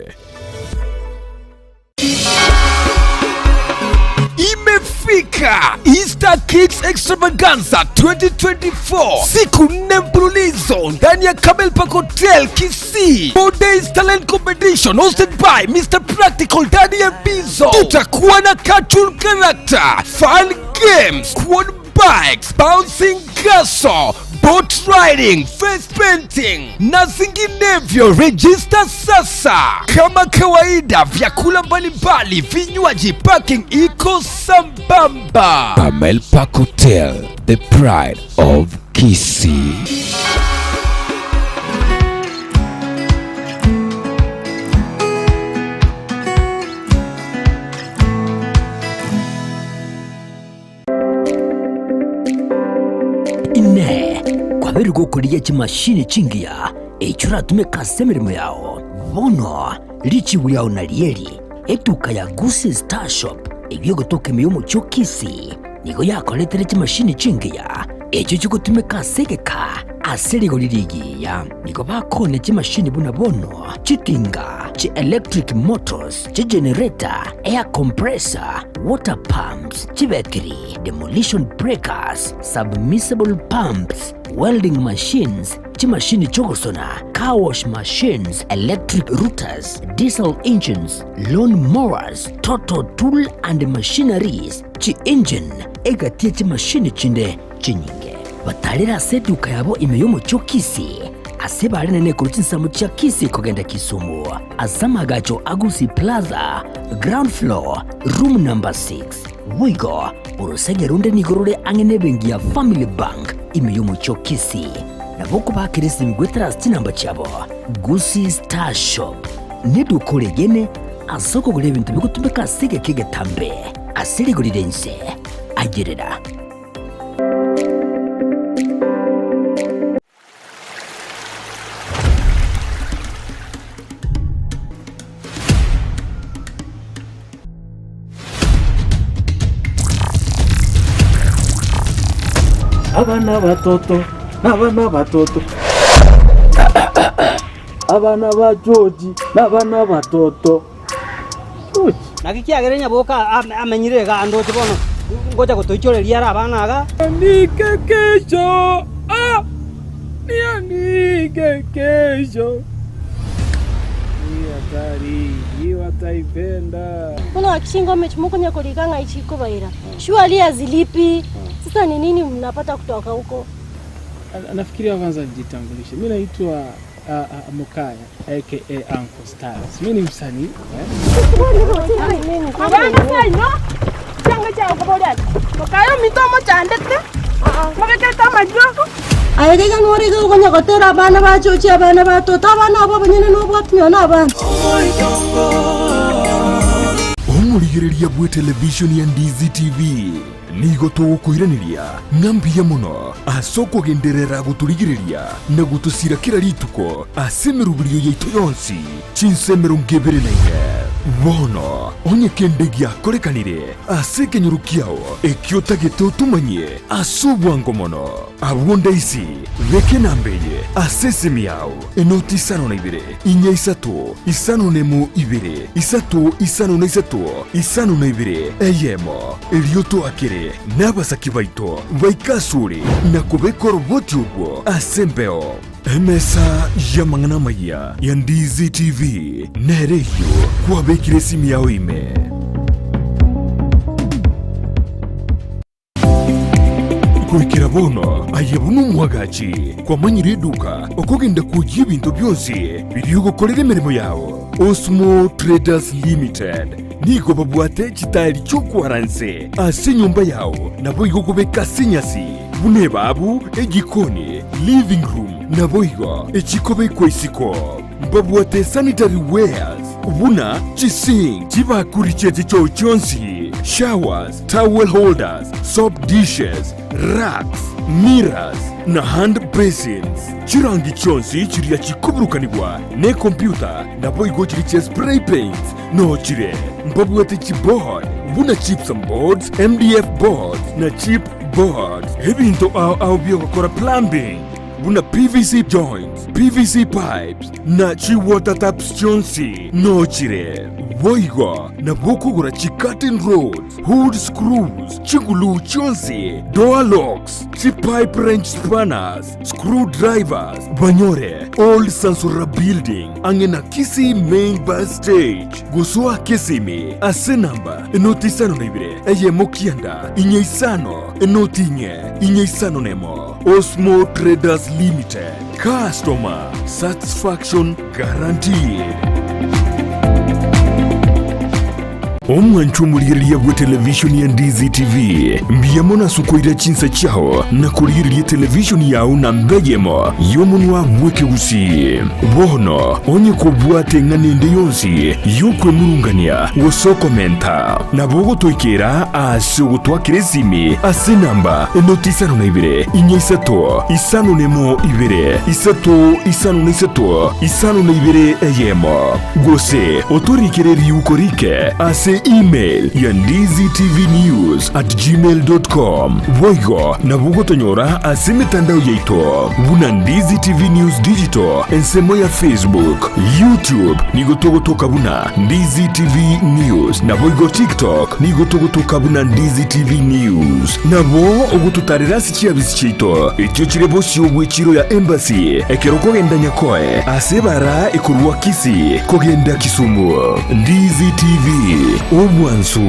Imefika Easter Kids Extravaganza 2024, siku nne mfululizo ndani ya Camel Park Hotel Kisii. 4 days talent competition hosted by Mr Practical Daddy Mbizo. Tutakuwa na cartoon character, fun games, quad bikes, bouncing castle, boat riding, face painting na zinginevyo. Register sasa. Kama kawaida, vyakula mbalimbali, vinywaji, parking iko sambamba. Camel Park Hotel, the pride of Kisii. Inee! Kwabeire gokorigia chimashini chingiya echio oratumeke ase emeremo yao? Bono richibu riao narieri, Etuka ya Gusii Star Shop eyio egotoka ime y'omochie o Kisii nigo yakoretire chimashini chingiya echio chigotumeka ase egeka ase rigori rigiya. Nigo bakoonia chimashini buna bono chitinga, chi electric motors, chigenerator, air compressor, water pumps, chibetiri, demolition breakers, submersible pumps, welding machines, chimashini chi'ogosona, car wash machines, electric routers, diesel engines, lawn mowers, total tool and machineries, chi-engine, egati ye chimashini chinde chinyinge. Batarire ase eduka yabo ime y'omochie o Kisii, ase bare nene korwa chinsemo chia Kisii kogenda Kisumu, ase amagacho a Gusii Plaza, ground floor, room number 6. Boigo, orosege ronde nigo rore ang'e nebenki ya Family Bank ime y'omochie o Kisii. Nabo okobakera esimi goetera ase chinamba chiabo, Gusii Star Shop neduka oregene ase okogora ebinto bigotumeka ase egeka egetambe ase rigori ri'ense. Ayerera. Abana abatoto, nabana abatoto, abana ba George, nabana abatoto. George. Naki kiagera nyaboka amenyire iga andoche bono ngocha gotoichoreria are abana iga. Nianike kesho, ah, nianike kesho. Hii hatari, hii wataipenda. Bono gaki chingoma echi mokonya korika ng'ai chikobaira. Surely hazilipi. Sasa ni nini mnapata kutoka huko? Nafikiria kwanza nijitambulishe. Mi naitwa Mokaya aka Uncle Styles. Mi ni msanii eh? Abana baino, chianga chiao koboria ati, Mokaye ominto omochandete, mobekerete amariogo. Aye gaiga nore iga okonya gotera abana bachochie abana ba toto, abana abwo abanyene nobwati nonya na abana. Omorigereria bw'etelevishoni ya Ndizi TV nigo togokoiraneria ng'a mbuya mono ase okogenderera gotorigereria na gotosira kera rituko ase emeroberio yaito yonsi chinsa 24. Bono onye kende giakorekanire ase ekenyoro kiao ekio otagete otomanyie ase obwango mono, abwo ndaisi beka enamba eye ase esimi yao, enoti isano na ibere, inya isato, isano nemo ibere, isato isano na isato, isano na ibere, eyemo. Erio toakere nabasaki baito baike asore na kobeka oroboti orwo ase embeo. Emesa y'amang'ana amayia ya Ndizi TV nere eyio kwabekire esimi yao ime. Goikera bono aye buna omwagachi kwamanyire eduka okogenda kwoyia ebinto bionsi biria ogokorera emeremo yao. Osmo Traders Limited nigo babwate chitaeri chi'okwara nse ase enyomba yao naboigo okobeka ase enyasi buna ebabu, ejikoni, living room naboigo echikobekwa isiko. Mbabwate sanitary wares buna chisink, chibakuri chie chichoo chionsi, showers, towel holders, soap dishes, racks, mirrors, na hand basins. Chirangi chionsi chiria chikoburukanigwa nekompyuta naboigo chiria chia spray paints noo chire. Mbabwate chiboard buna gypsum boards, MDF boards na chip boards. Ebinto ao ao biogokora plumbing. buna PVC joints, PVC pipes na chi water taps chionsi nochire. Boigo nabo okogora chi curtain rods, hood screws, chiguluu chionsi, door locks, chi pipe wrench spanners, screw drivers, banyore Old Sansora Building ang'e na Kisii Main Bus Stage. Gosoa Kisimi ase namba enoti isano na ibere eyemo kianda inye isano enoti inye inye isano nemo. Osmo Traders Limited, customer satisfaction guaranteed. Omwancho omorigereria bwe televishoni ya Ndizi TV, mbuya mono ase okoira chinsa chiao na korigereria televishoni yao namba eyemo y'omonwa bw'ekegusii. Bono onye kobwate eng'ana ende yonsi y'okwemurungania gose okomenta, nabo ogotoikera ase ogotwakera esimi ase enamba enoti 52 4 5 1 2 3 5 3 52 1, gose otorikere riuko rike ase email ya ndizitvnews@gmail.com. Boigo nabo ogotonyora ase emetandao yaito buna Ndizi TV News Digital ensemo ya Facebook, YouTube nigo togotoka buna Ndizi TV News naboigo TikTok nigo togotoka buna Ndizi TV News. Nabo ogototarera ase chiabisi chiaito echio chire bosio bw'echiro ya Embassy ekero okogenda Nyakoe ase ebara ekorwa Kisii kogenda Kisumu. Ndizi TV, obwansu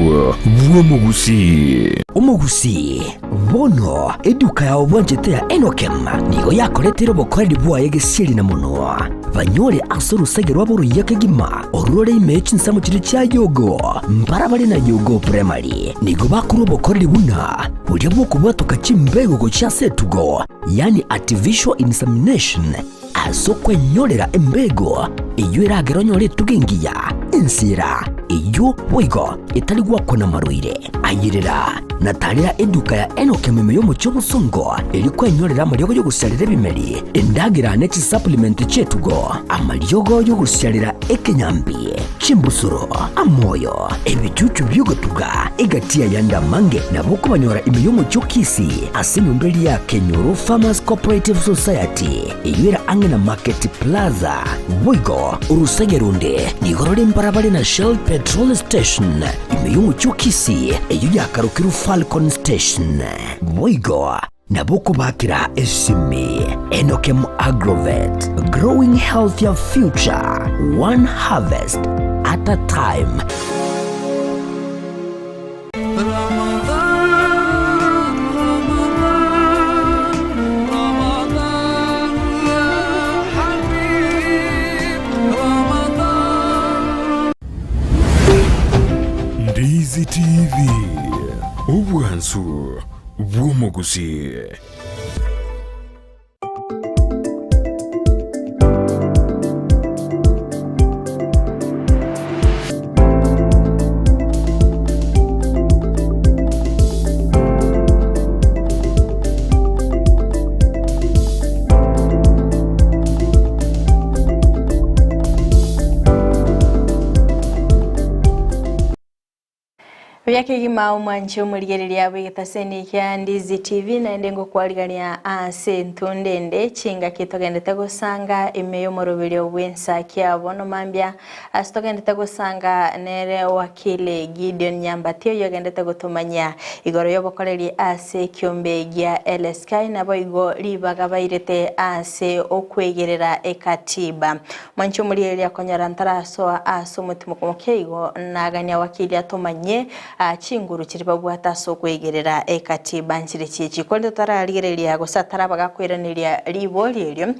bw'omogusii. Omogusii, bono eduka yao bwanchete ya Enokem nigo yakoreteire obokoreri bwaye gesieri na monwa, banyore ase orosege rwabo oruya kegima, orwo rore ime ye chinsemo chiria chia Yogo, mbarabare na Yogo Primary. Nigo bakorwa obokoreri buna boria bw'okobwatoka chimbego gochia ase etugo, yaani artificial insemination, Ase okwenyorera embego eyio eragere onyore etugo engiya, ensera eyio boigo etari gwakwa namarwaire. Ayerera na tarera eduka ya Enock ime y'omochie obosongo erio kwenyorera amariogo y'ogosiarera ebimeri, endagera ne chisupplement chi'etugo, amariogo y'ogosiarera ekenyambi, chimbusuro, amoyo, ebichuchu bi'ogotuga, egati y'ayande amange nabo okobanyora ime y'omochie o Kisii ase enyomba eria ya Kenyoro Farmers Cooperative Society. Eyio ere ang'e na Market Plaza. Boigo orosege ronde nigo rore mbarabare na Shell Petrol Station ime y'omochie o Kisii, eyio yakarokirwe Falcon Station. Boigo nabo okobakera esimi Enokem Agrovet, growing healthier future, one harvest at a time. Ndizi TV, obwansu bw'omogusii. Buya kegima omwanche omorigereria bw'egetaseni kia Ndizi TV naende ngokwarigania ase entunda ende chingaki togendete gosanga ime y'omoroberio bw'ensa kia bono mambia ase togendete gosanga nere wakili Gideon Nyambati oyio ogendete gotomanyia igoro y'obokoreri ase ekiombe gia LSK naboigo ribaga bairete ase okwegerera ekatiba. Mwanche omorigereria konyora ntarasoa ase omotimoko moke igo, nagania wakili atomanyie chinguru chiria babwate ase okwegerera ekatiba nchire chichi. Korende totararigereria gose ataraba gakoiraneria ribori erio,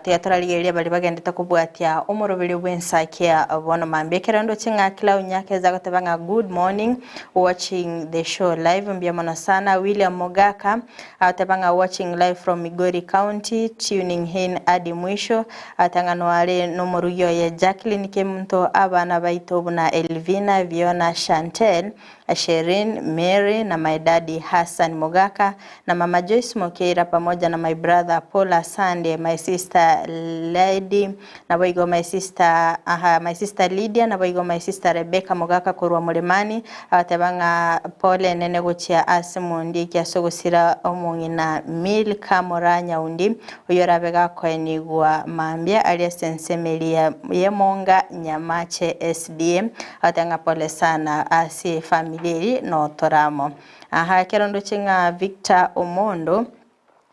toya torarigereria baria bagendete kobwatia omoroberio bw'ensakia bono mambia. Ekero ndoche ng'a Clau Nyakeza agoteba ng'a good morning watching the show live mbuya mono sana. William Mogaka agoteba ng'a watching live from Migori County tuning in hadi mwisho. Atang'anwa are nomorugi oye Jacqueline Kemunto, abana baito buna Elvina, Viona, Chantel. Sherin, Mary na my daddy Hassan Mogaka na mama Joyce Mokeira pamoja na my brother Paul Asande, my sister Lady naboigo my sister aha my sister Lydia naboigo my sister Rebecca Mogaka korwa Mlimani agateba ng'a pole enene gochia ase Mondieki ase ogosira omong'ina Milka Moraa Nyaundi oyio orabe gakoenigwa mambia aria ase ensemo eria y'Emonga Nyamache SDA agateba ng'a pole sana ase efamiri eri notoramo. Aha ekero ndoche ng'a Victor Omondo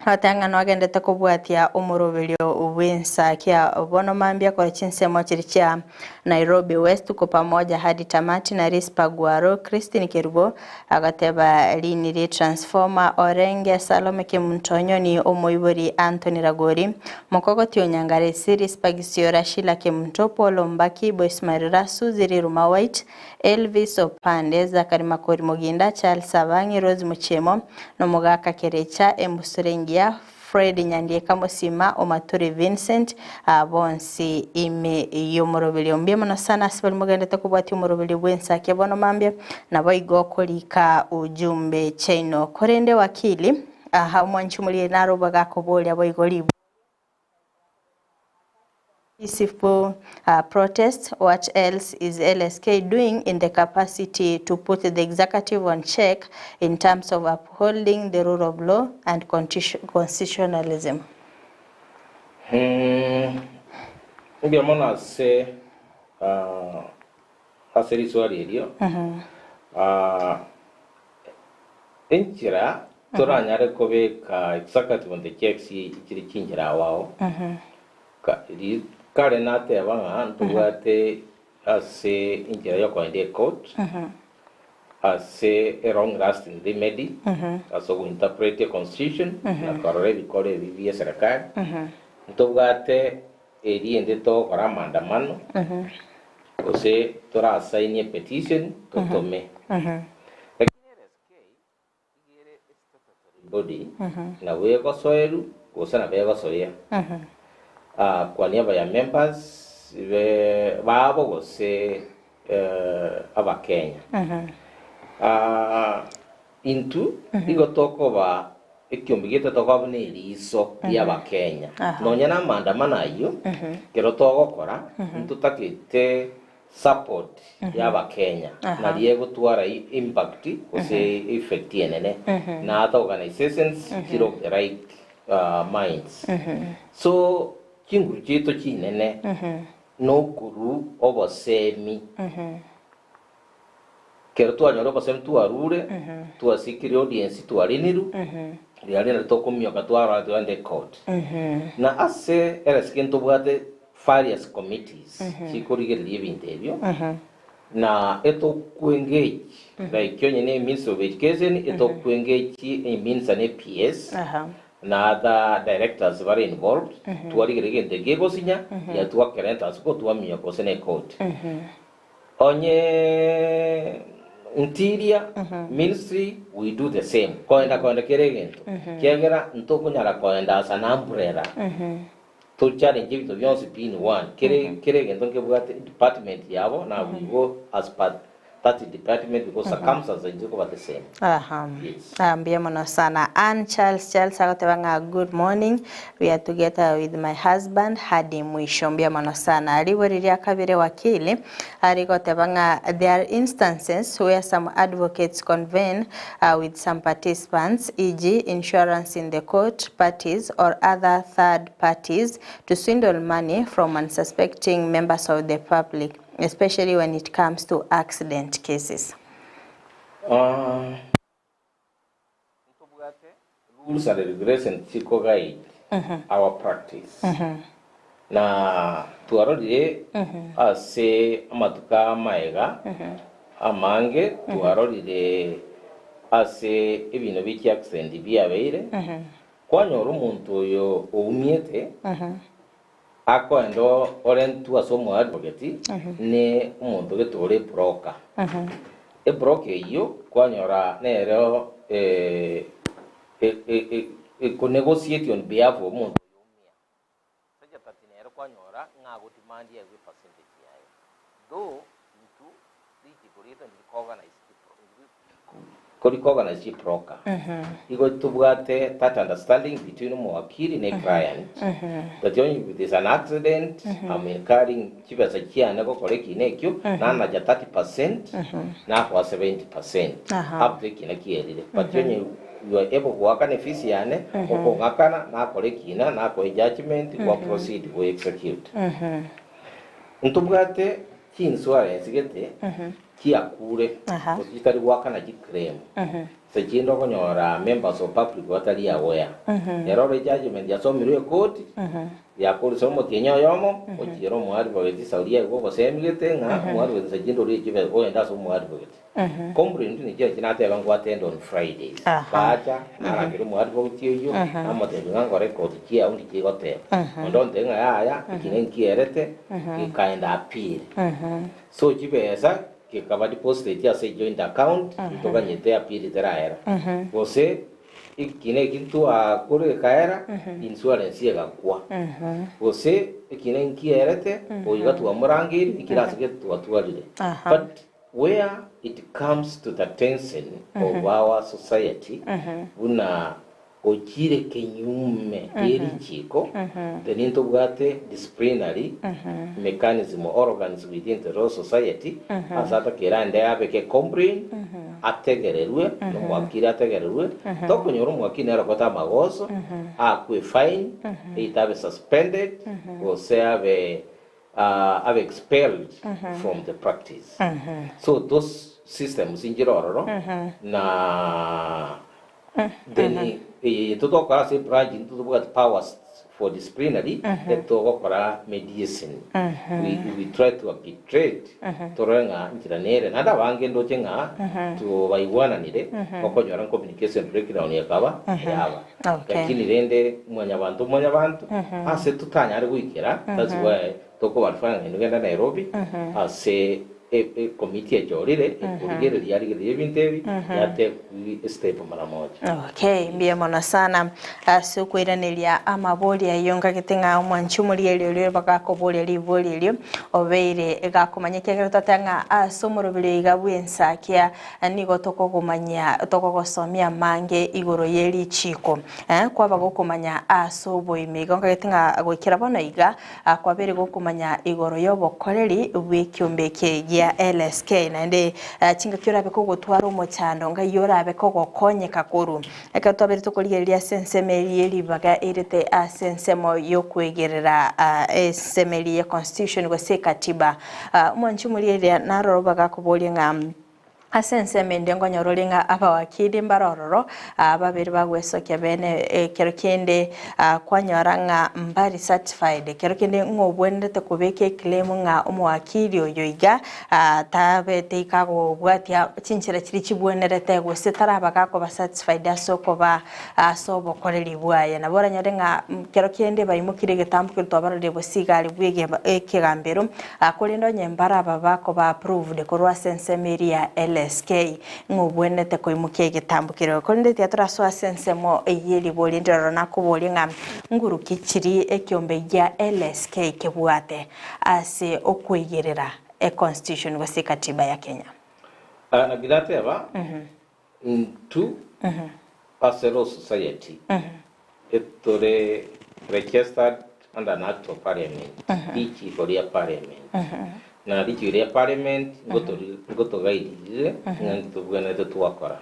agateba ng'a nogendete kobwatia omoroberio bw'ensa kia bono mambia korwa chinsemo chiria chia Nairobi West tuko pamoja hadi tamati na Rispa Gwaro, Christine Kerubo agateba riniri Transformer Orenge, Salome Kemunto Nyoni, Omoibori Anthony Ragori, Mokogoti Onyangaresi, Rispa Gisiora, Sheila Kemunto, Paul Ombaki, Boyce Marira, Suzy Riruma White, Elvis Opande, Zachary Makori Moginda, Charles Abang'i, Rose Muchemo, Nomogaka Kerecha, Embusure Engiya, Fred Nyandieka Mosima, Omaturi Vincent, aa bonsi ime y'omoroberio. Mbuya mono sana ase baria mogenderete kobwatia omoroberio bw'ensake bono mambia, naboigo korika ujumbe chiaino. Korende wakili, aha omwanchi omoriri naro bagakoboria boigo ribu. Peaceful protest, what else is LSK doing in the capacity to put the executive on check in terms of upholding the rule of law and constitutionalism? Mbuya mono ase ase riswali erio. Enchera toranyare kobeka executive on the checks chire chinchera ao ao. Kare nateba ng'a ntobwate ase enchera yokoenda ecourt, ase a long lasting remedy, ase ogointerpret econstitution na korora ebikoro ebi bie eserekari, ntobwate erinde togokora amaandamano, gose torasainie petition totome. Lakini LSK iga ere estatutory body, nabo egosoerwa gose nabo egosoia kwa niaba ya members be babo gose Abakenya. Intwe igo tokoba ekiombe giaito tokoba buna eriiso ri'Abakenya. Nonya namaandamano ayio, ekero togokora, ntotagete support y'Abakenya, nario egotwara impact gose effect enene, na other organisations chire of the right minds. So chinguru chiaito chinene nokorwa obosemi. Ekero twanyora obosemi twarure, twasikire audience twarinirwe, riaria nario tokomioka twarora togende ecourt. Na ase LSK ntobwate various committees chikorigereria ebinto ebio, na etokoengage like onye ne Ministry of Education, etokoengage eminister ne PS, na other directors bare involved, twarigereria egento eke gegosinya, riaria twakerenta ase gotwamioka gose ne ecourt. Onye interior ministry we do the same koenda koenda kera egento kiagera ntokonyara koenda as an umbrella to challenge ebinto bionsi pi in one kere kera egento nkebwate department yabo na we go as per that department because circumstances nchikoba the same. Aha. Yes. Ah, mbuya mono sana. Ann Charles Charles agoteba ng'a good morning. We are together with my husband hadi mwisho. Mbuya mono sana. Rigori ria kabere wakili arigoteba ng'a there are instances where some advocates convene with some participants eg insurance in the court parties or other third parties to swindle money from unsuspecting members of the public especially when it comes to accident cases. Ntobwate rules and regulations chiko guide our practice. Na twarorire ase amatuko amaega amange twarorire ase ebinto bie chiaccident biabeire, kwanyora omonto oyo oumiete akoenda orentwe ase omoadvocate ne omonto gete ore ebroker. Ebroker eyio kwanyora nero ekonegotiate on behalf of omonto oyo oumia. Such that nere kwanyora ng'a agodemand aegwe epercentage yaye. Though intwe richiko riaito ndiri koorganize chibro. Korikogana chibroker. Igo tobwate that understanding between omowakili ne client that onye if there's an accident I'm incurring chibesa chiane gokora ekina ekio nanacha 30% nakoa 70% up to ekina kierire but onye you are able goakana efees yane okong'akana nakora ekina nakoa ejudgement gwa proceed go execute. Ntobwate Chinsurance gete chiakure gose chitari goakana chiclaim. Ase chinde okonyora members of public batari aware. Ero ore judgement yasomirwe ekoti yakorisa omotienyi oyomo ochiera omoadvocate sauri aigwe obosemi gete ng'a omoadvocate nse chinde orie chibe ogende ase omoadvocate. Complaint nichio echi nateba ngo attend on Fridays. Bacha narangere omoadvocate oyio namotebia ng'a nkore ekoti chiao ndi chigoteba. Onde ontebia ng'a yaya eki nkierete gekaenda appeal. So chibesa gekaba deposited ase joint account ntoganyete appeal teraera. Gose eki neki ntwakore gekaera insurance egakwa. Gose eki nkierete oiga twamorangeiri ekero ase gete twatwarire. But Where it comes to the tension of our society buna ochire kenyume ye richiko then ntobwate disciplinary mechanism or organs within the law society ase atakere ande abeke complain ategererwe nomwakiri ategererwe tokonyora omwakiri nere okote amagoso aakwe fine either abe suspended gose abe abe expelled from the practice. So those systems inchire ororo na then eye totokora ase branch intwe tobwate powers for disciplinary etogokora mediation. We, we try to arbitrate torore ng'a nchera nere naende abange ndoche ng'a tobaigwananire okonyora communication breakdown ekaba yaba. Okay. Lakini rende mwanyabanto mwanyabanto ase totanyare goikera that's why tokobarifaya ng'a inwe genda Nairobi ase e- e committee echorire ekorigereria yarigereria ebinto ebi yatekwi estep mara moja. Okay, mbuya mono sana ase okoiraneria amaboria ayio ngagete ng'a omwanchi omorigereria oria bagakoboria riborio erio obeire gakomanya ekiagera twateba ng'a ase omoroberi oiga bw'ensakia Nigo tokogomanyia, tokogosomia amange igoro ye richiiko, kwaba gokomanya ase oboime. Igo nkagete ng'a goikera bono iga, kwabeire gokomanya igoro y'obokoreri bw'ekiombe eke gia LSK. Naende chingaki orabe kogotwara omochando, ngai orabe kogokonyeka korwa. Ekero twabeire tokorigereria ase ensemo eria ye ribaga erete ase ensemo y'okwegerera ensemo eria ye constitution gose ekatiba, omwanchi omorigereria naroro bagakoboria ng'a Ase ensemo ende nkonyora ore ng'a abawakili mbare ororo, babere bagwesokia bene ekero kende kwanyora ng'a mbari certified, ekero kende ng'a obwenerete kobeka eclaim ng'a omowakili oyo iga tabete ika agobwatia chinchera chiria chibwenerete gose taraba gakoba satisfied ase okoba ase obokoreri bwaye. Nabo oranyore ng'a kero kende baimokire egetambo keria twabarorire gose iga aria bwa ekegambero, Korende onye mbaraba bakoba approved korwa ase ensemo eria ya LSK, ng'a obwenerete koimokia egetambo keria. Korende tiga torasoe ase ensemo ye riborio ndiroro nakoborie ng'a nguru ki chiri ekiombe gia LSK kebwate ase okoigerera econstitution gose ekatiba ya Kenya. Naki nateba, Intwe ase Law Society etore registered under an Act of Parliament, richiko ria Parliament. Na richiko ria Parliament ngotogairire ng'a ntobwenerete twakora.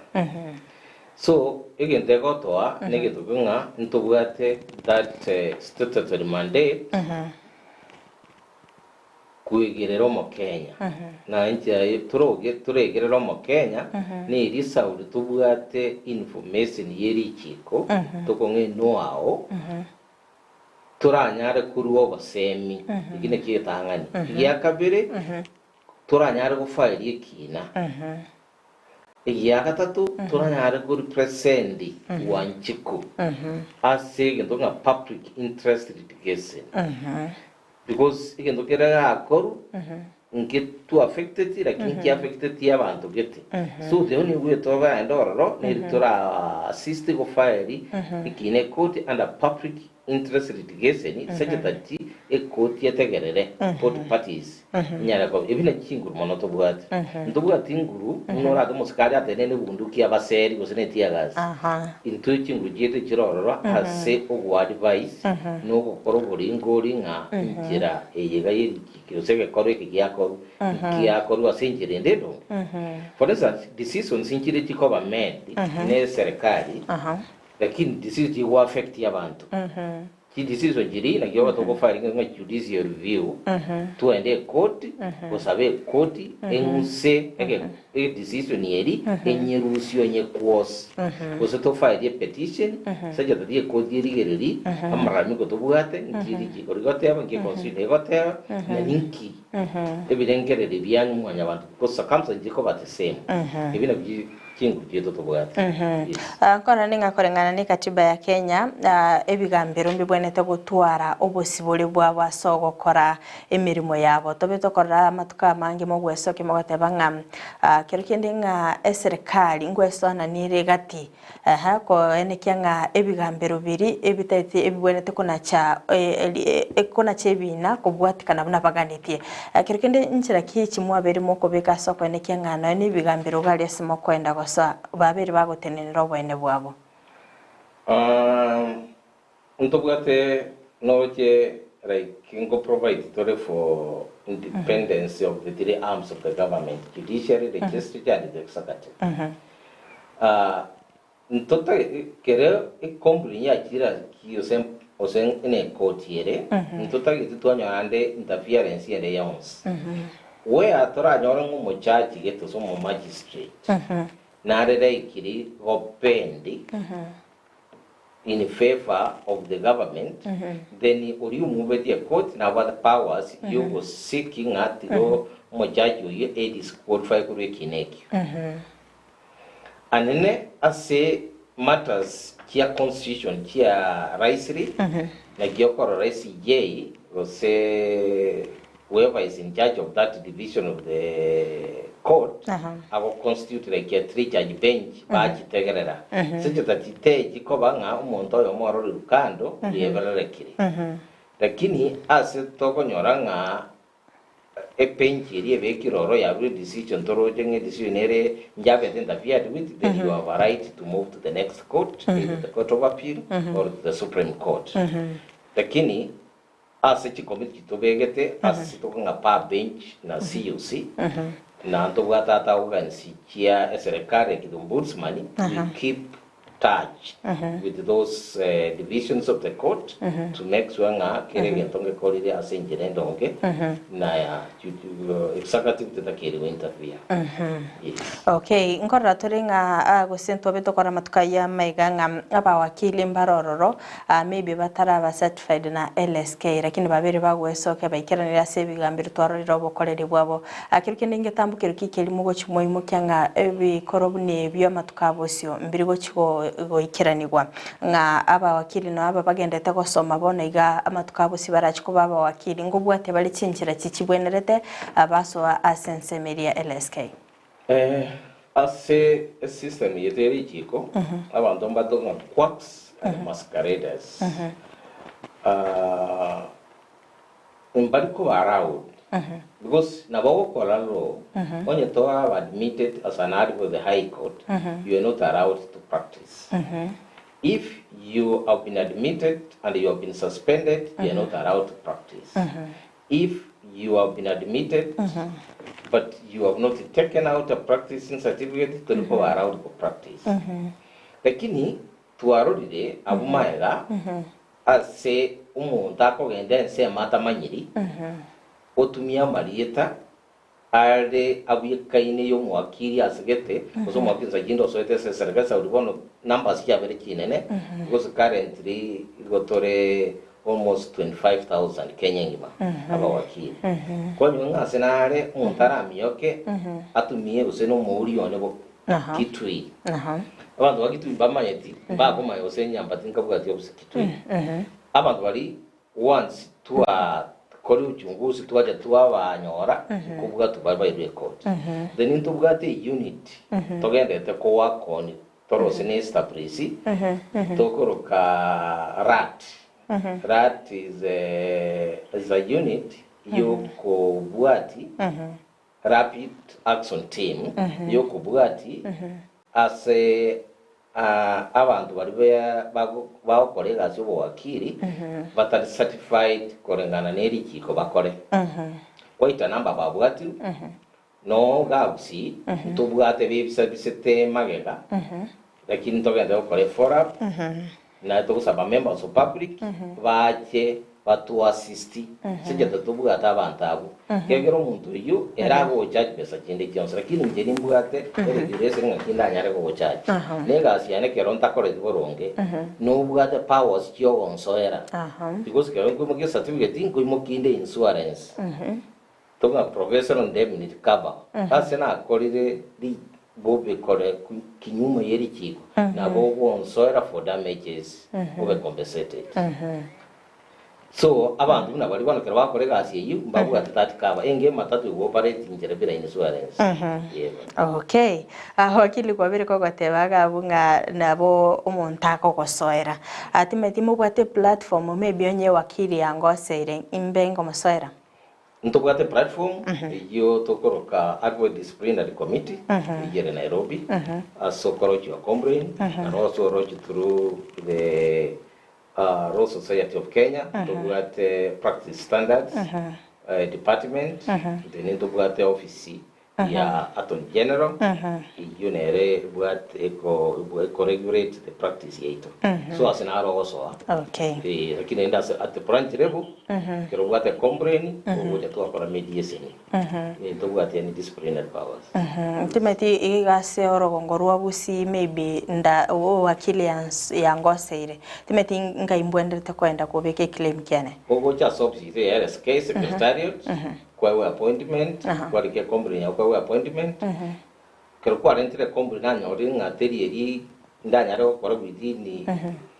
So egento egotoa negento ng'a ntobwate that statutory mandate Kwegerera Omokenya. Na enchera toroge toregerere Omokenya neri esauri tobwate information ye richiko tokong'a enoao toranyare korua obosemi eki nakio egetang'ani. Egia kabere toranyare gofaeria ekina. Egia gatato toranyare ko represent Wanjiku ase egento ng'a public interest litigation. Because egento keria gakorwa nki tu affected lakini nki affected abanto gete. So the only way toraende ororo neri tora assist go file ekina ekoti under public. interest litigation such that ekoti etegerere both parties enyare koba ebi nachi chinguru mono tobwate. Ntobwati nguru buna orate omosikari atenene ebunduki abaseri gose ne teargas. Intwe chinguru chiaito chire ororo ase ogoadvise na ogokora oboringori ng'a enchera eye iga ye gose egekorwa eke giakorwa nkiakorwa ase enchera ende endonge. For instance, decisions nchire chikoba made ne eserekari lakini decisions chigo affect abanto. Chidecision chiria naki obe togofilinga ng'a judicial review, twende ekoti gosaba ekoti eng'use ege edecision eri enyerusie onye kwose. Gose tofile epetition such that ekoti erigererie amaralamiko tobwate, nki richiko rigoteba, nki econstitution egoteba, na ninki ebirengererio bia mwanyabanto because circumstances chikoba the same. Ebi nabio chinguru chiaito tobwate. Yes. Nkorora ning'a koreng'ana ne katiba ya Kenya, ebigambero mbibwenerete gotwara obosibore bwabo ase ogokora emeremo yabo. Tobe tokorora amatuko amange mogwesokia mogoteba ng'a kero kende ng'a eserekari ngwesoananie ere egati eeh koenekia ng'a ebigambero biria ebitaeti ebibwenerete konacha konacha ebina kobwatikana buna baganetie. Ekero kende inchera ki chimwabeire mokobeka ase okoenekia ng'a nonya nebigambero iga aria ase mokoenda gosoa, babeire bagotenenera oboene bwabo? Ntobwate noroche like nko provide tore for independence of the three arms of the government, judiciary, legislature and the executive. Ntota kere ecompany yachire ki gose gose nekoti ere, ntotageti twanyora ande interference ende yonsi. Where toranyore ng'a omojaji gete gose omomagistrate nare likely gobend in favour of the government, then oria omobetie ekoti nabwate powers yogosiki ng'a tiga omojaji oyio edisqualify korwa ekina ekio. Anene ase matters chia constitution chia raisiri, naki okorora SCJ gose whoever is in charge of that division of the court ago constitute like a three judge bench bachitegerera such that techi koba ng'a omonto oyomo ororerwe kando riebererekire. Lakini ase tokonyora ng'a Ebench eria ebekire oro yarure decision toroche ng'a decision ere njabete interfered with then you have a right to move to the next court either the court of appeal or to the supreme court. Lakini ase chikomiti chitobegete ase tokong'a bar bench na CUC na ntobwate ata organs chia eserekari like the ombudsman we keep touch with those divisions of the court to make sure ng'a kera egento ngekorire ase enchera endonge na executive tetakeire go interfere. Yes. Okay, nkorora tore ng'a ah, gose ntwabe tokora amatuko ayio amaiga ng'a abawakili mbare ororo ah, maybe bataraba certified na LSK lakini babere bagwesokia baikeranire ase ebigambero twarorire obokoreri bwabo. Ah, kero kende ngetambo kero ki kerimo gochia moimokia ng'a ebikoro buna ebio amatuko a bosio mbiri gochia goikeranigwa, ng'a abawakili noo aba bagendete gosoma bono iga amatuko a bosio barachie koba abawakili, ngobwatia bare chinchera chichibwenerete basoa ase ensemo eria ya LSK. Ase esystem yaito ye richiko, abanto mbato ng'a quacks and masqueraders. Mbari koba allowed because nabo ogokora law onye to have admitted as an advocate of the high court you are not allowed to practice. If you have been admitted and you have been suspended you are not allowed to practice. If you have been admitted but you have not taken out a practicing certificate tori koba allowed go practice. Lakini twarorire abwo maega Ase omonto akogenda ensemo atamanyiri, otumia amarieta are abwekaine y'omwakiri asegete, gose omwakiri nsachinde osoete ase eserekari saudi bono numbers chiabere chinene, because currently igo tore almost 25,000 Kenya engima abawakiri. Kwanyora ng'a ase nare omonto aramioke atumie gose nomouri one bo Kitui. Abanto ba Kitui mbamanyeti, mbakomanya gose enyambati nkabwati obuse Kitui. Abanto baria once twakora uchunguzi twacha twabanyora, nkobwatwa bare bairwe ekoti. Then ntobwate eunit togenderete ko work on torose ne establish tokoroka rat. That is a, is a unit yokobwati rapid action team yokobwati ase abanto baria bagokora egasi y'obowakili batari certified koreng'ana ne richiko bakore. Kwaita namba babwatirwe no gausi ntobwate bebisa bisete magega lakini ntogende gokora efollow up Naye togosaba members of public bache batoassist ase enchera tobwate abanto abwo, ekiagera omonto oyio ere agogochaji besa chinde chionsi, lakini inche nimbwate eregulation ng'aki ndanyare gogochaji. Na egasi yane ekero ntakoreti boronge, nobwate powers chiogonsoera because ekero nkoimokia ecertificate nkoimokia inde insurance, tong'a professional indemnity cover, ase nakorire ri bobe kore kinyume ye richiiko, nabo ogonsoera for damages obe compensated. So abanto buna baria bono ekero bagokora egasi eyio mbabwate that cover, enga ematatu ego operate inchera bila insurance. Yebo. Okay, aho akili kwabire kogoteba iga abwo ng'a nabo omonto akogosoera. Timanyeti mobwate platform maybe onye wakili yangoseire imbe ngomosoera? Ntobwate platform eyio tokoroka Advocate Disciplinary Committee eyio ere Nairobi ase okorochia complaint and also orochie through the Law Society of Kenya ntobwate practice standards department then ntobwate office ya Attorney General eyio nere ebwate eko eko regulate the practice yaito so ase naro ogosoa Okay. Eh, lakini naende ase at the branch level ekero obwate complain ogocha twakora mediation Eh, ntobwate any disciplinary powers Timeti iga ase orogongo rwa Gusii maybe nda owakili yans yangoseire timeti ngai mbwenderete koenda kobeka eclaim kiane. Ogocha ase office yaito ya LSK secretariat Kwaegwa appointment, kwarika ecomplain yao kwaegwa appointment, ekero kwarentire ecomplain nanyorire ng'a teri eri ndanyare gokora within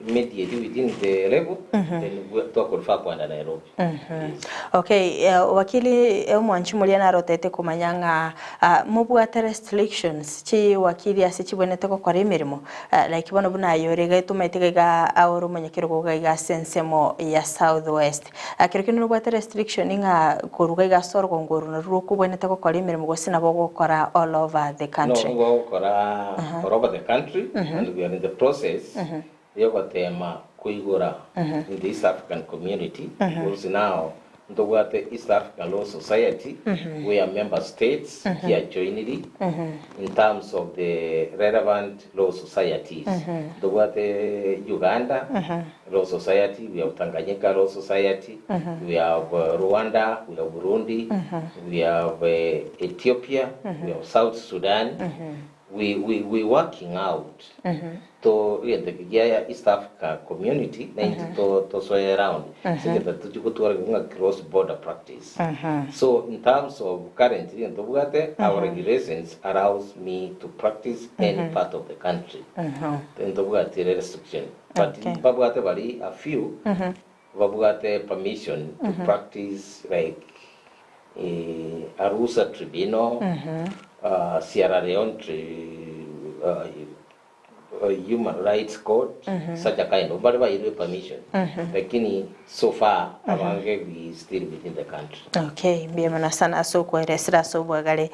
immediately within the level, then twakorefer kwenda Nairobi. Yes. Okay, wakili omwanchi moria narotete komanya ng'a mobwate restrictions chi wakili ase chibwenerete gokora emeremo like bono buna aye ore iga etomaete iga iga ore omonyakerogo iga iga ase ensemo ya South West. Kero kende nobwate restriction ng'a koruga iga ase orogongo oro naru rokobwenerete gokora emeremo gose nabo ogokora all over the No, country. nigo ogokora all over the country and we are in the process yogotema koigora in the East African community because now ntobwate East African Law Society where member states chiajoiniri in terms of the relevant law societies. Ntobwate Uganda Law Society, we have Tanganyika Law Society, we have Rwanda, we have Burundi, we have Ethiopia, we have South Sudan. We, we, we working out to egento eke gia East Africa Community na intwe to tosoe around ase egento tochia gotwara ng'a cross border practice. So in terms of currently egento tobwate our regulations allows me to practice any part of the country. Ntobwati restriction but mbabwate bari a few babwate permission to practice like Arusa tribunal, Sierra Leone Human Rights Court, such a kind of, mbare bairwe permission lakini so far abange we still within the country. Okay, mbuya mono sana ase okoeresera ase obwagare.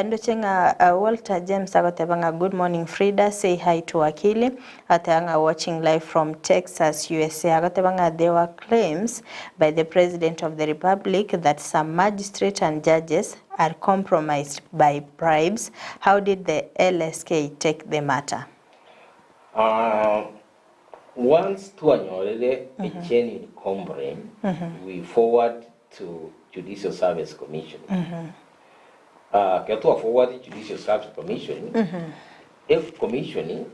Ndoche ng'a Walter James agoteba ng'a good morning Frida, say hi to Wakili, agoteba ng'a watching live from Texas, USA, agoteba ng'a there were claims by the President of the Republic that some magistrate and judges are compromised by bribes, how did the LSK take the matter? Once twanyorire a genuine complaint, we forward to Judicial Service Commission. Ekero twa forward Judicial Service Commission, e commission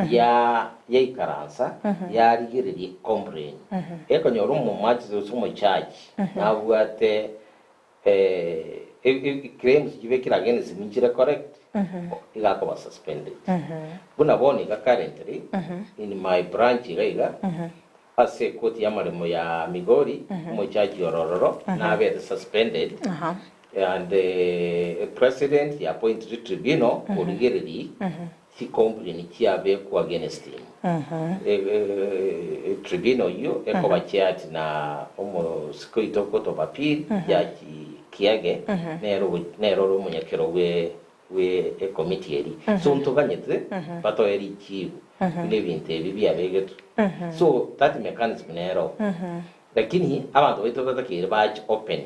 ya yaikaransa yarigereria complaint. Ekonyora omomagistrate gose omojaji nabwate claims chibekire against him nchire correct, iga akoba suspended. Buna bono iga currently, in my branch iga iga, ase ekoti y'amaremo ya Migori, omojaji orororo nabete suspended, and the president he appointed tribunal korigereria. Chicomplain chiabekwa against him. Tribunal eyio ekoba chaired na omosike oito Court of Appeal, Judge Kiage, nere nere ore omonyakero bwe bwe ecommittee eria. So ntoganyete batoe richibu buna ebinto ebi biabegetwe. So that mechanism nero. Lakini abanto baito batakeire bache open,